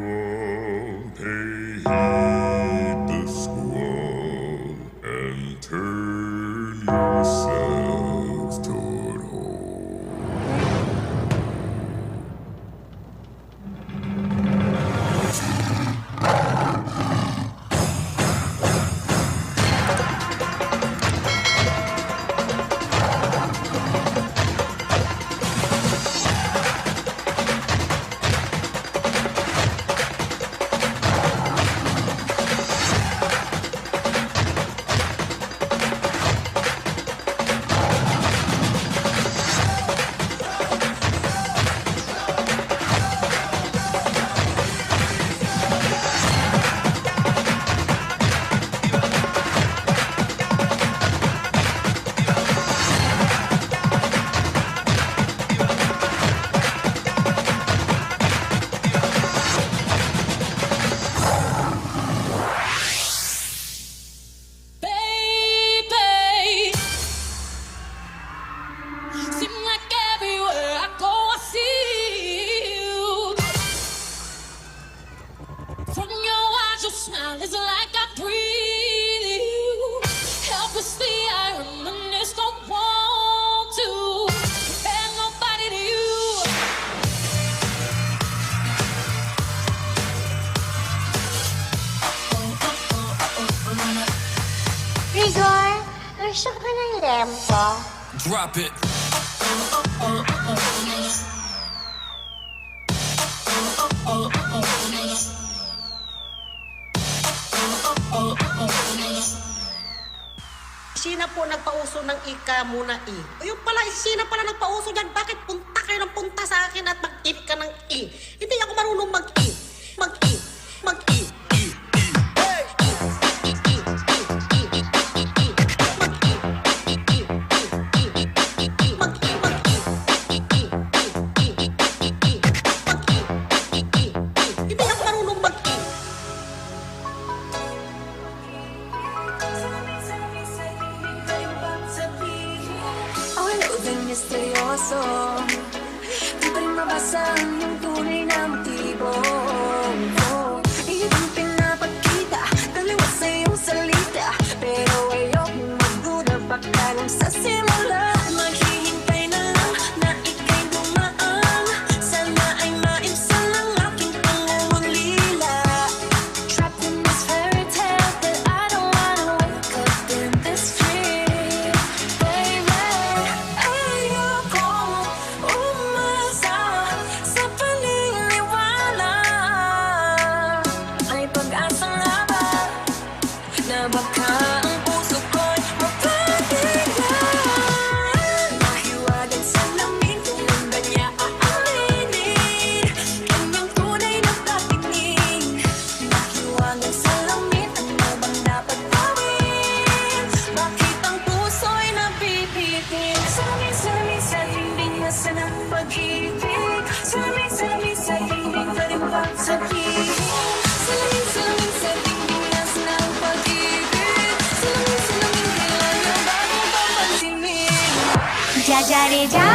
all, pay heed the squall, and turn yourselves toward home. Baby, seem like everywhere I go I see you. From your eyes, your smile is like I breathe you. Helplessly I reminisce, don't want to compare nobody to you. Rigor, gusto ko ng lempo. Drop it. Sina po nagpauso ng ika muna i? O yung pala, sina pala nagpauso dyan? Bakit punta kayo ng punta sa akin at mag-i ka ng i? Hindi ako marunong mag-i. Mag-i. Mag-i. I, i. Misteryoso, di pa rin mabasa ang iyong tunay na motibo. Iyong pinapakita, taliwas sa iyong salita. Pero ayokong magduda pa, kung sa simula, maghihintay na lang na ika'y dumaan. Sana ay maibsan ang aking pangungulila. Trapped in this fairy tale, but I don't wanna wake up in this dream, baby. Ayokong umasa sa paniniwala. May pag-asa nga ba na baka ang puso ko'y mapatigan? Mahiwagang salamin, kung ba niya aaminin ang iyong tunay na patingin? Mahiwagang salamin, ano bang dapat gawin? Bakit ang puso'y nabibitin? Salamin, salamin sa dingding na sanang pag-ibig. Salamin, salamin sa dingding, pwedeng bang sabihin? Salamin, salamin sa dingding na sanang pag-ibig. Salamin, salamin, kailangan bagong papansinin. Jajari ja,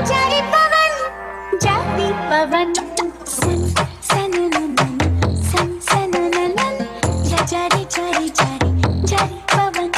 jari pavan, jari pavan. San, sanananan, san, sanananan. Jajari, jari, jari, jari pavan.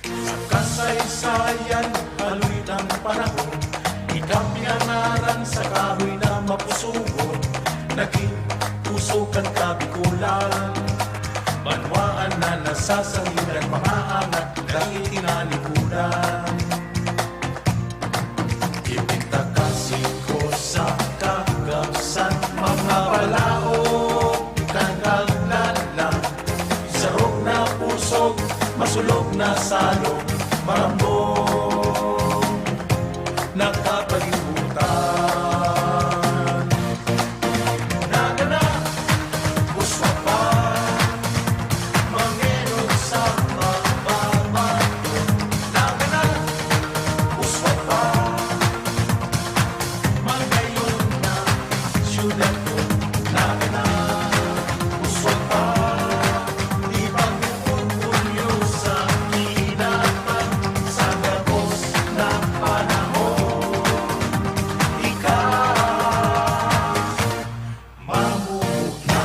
Sa kasaysayan, haloy ng panahon, ika pinangaran sa kahoy na mapusugon, naging pusog kan Kabikulan. Banwaan na nasasangilan, mga angat dai tinanikudan. Ipintakasi ko sa kagabsan, mga balaog, naglalang, sarog na pusog, masulog na salog, marambong, nakapalibutan. Nagana, uswa pa, mangenon sa pagbabago. Nagana, uswa pa, mangayon na syudad ko. Nagana, uswa pa, di pag-orgulyo sa kinatang sa gabos na panahon. Ika, mamuta.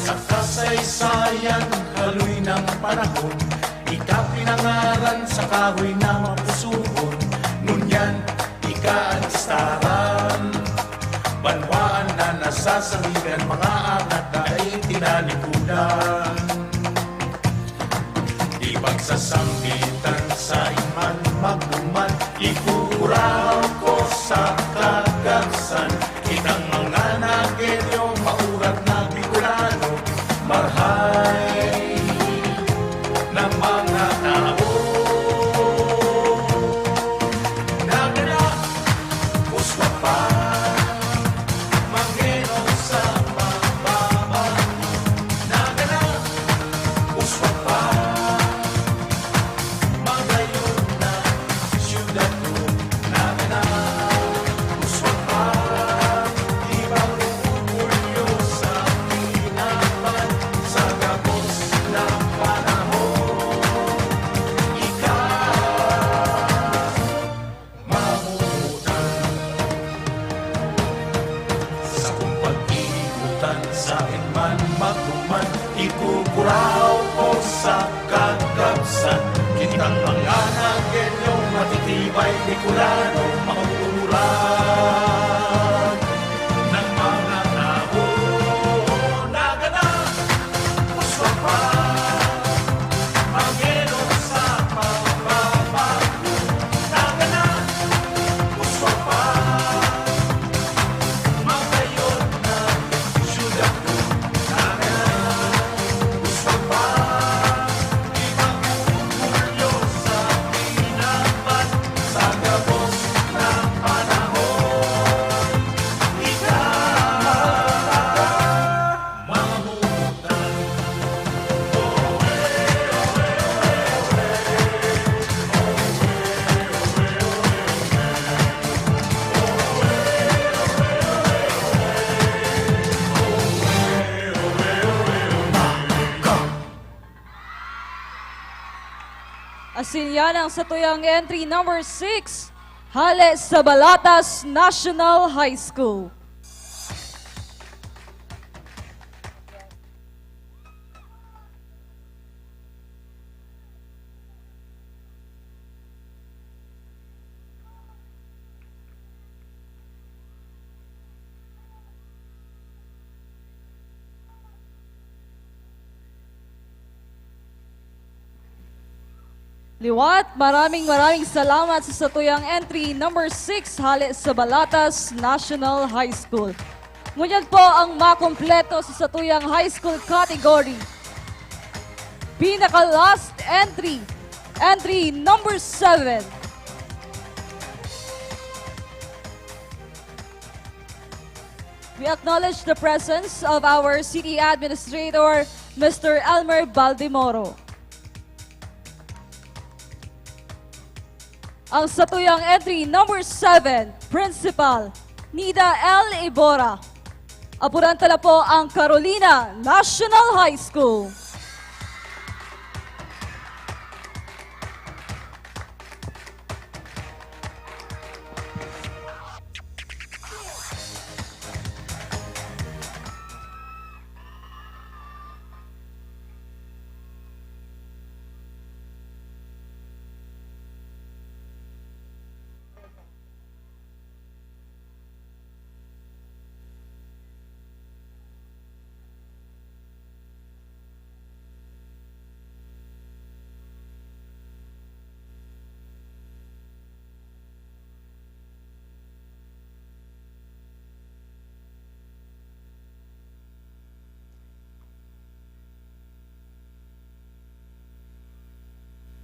Sa kasaysayan, haloy ng panahon, ika pinangaran sa kahoy na mapusugon. Ngunyan, ika an istaran. Banwaan na nasasangilan, mga angat na dai tinanikudan. Di pagsasambitan sa iman magduman, ikukuraw ko sa kagabsan. Kitang mga nagenyo, maurat na Bicolano, marhay na mga tao. Nagana, uswa pa, mangenon sa pagbabago. Nagana, uswa pa, magayon na syudad ko. Nagana, uswa pa, di pag-orgulyo sa kinaban sa gabos na panahon. Ika, mamutan. Sakong pag-iigotan, saen man magduman, ikukuraw ko sa kagabsan. Kitang mga nagenyo, matitibay, Bicolano, mauuran ng mga tao. Nagana, uswa pa, mangenon sa pagbabago. Asin yan ang satuyang entry number six, hale sa Balatas National High School. Liwat, maraming maraming salamat sa satuyang entry number six hale sa Balatas National High School. Ngunyan po ang makompleto sa satuyang high school category. Pinaka-last entry, entry number seven. We acknowledge the presence of our city administrator, Mister Elmer Baldemoro. Ang satuyang entry number seven, Principal Nida L. Ibora. Apuran ta na po ang Carolina National High School.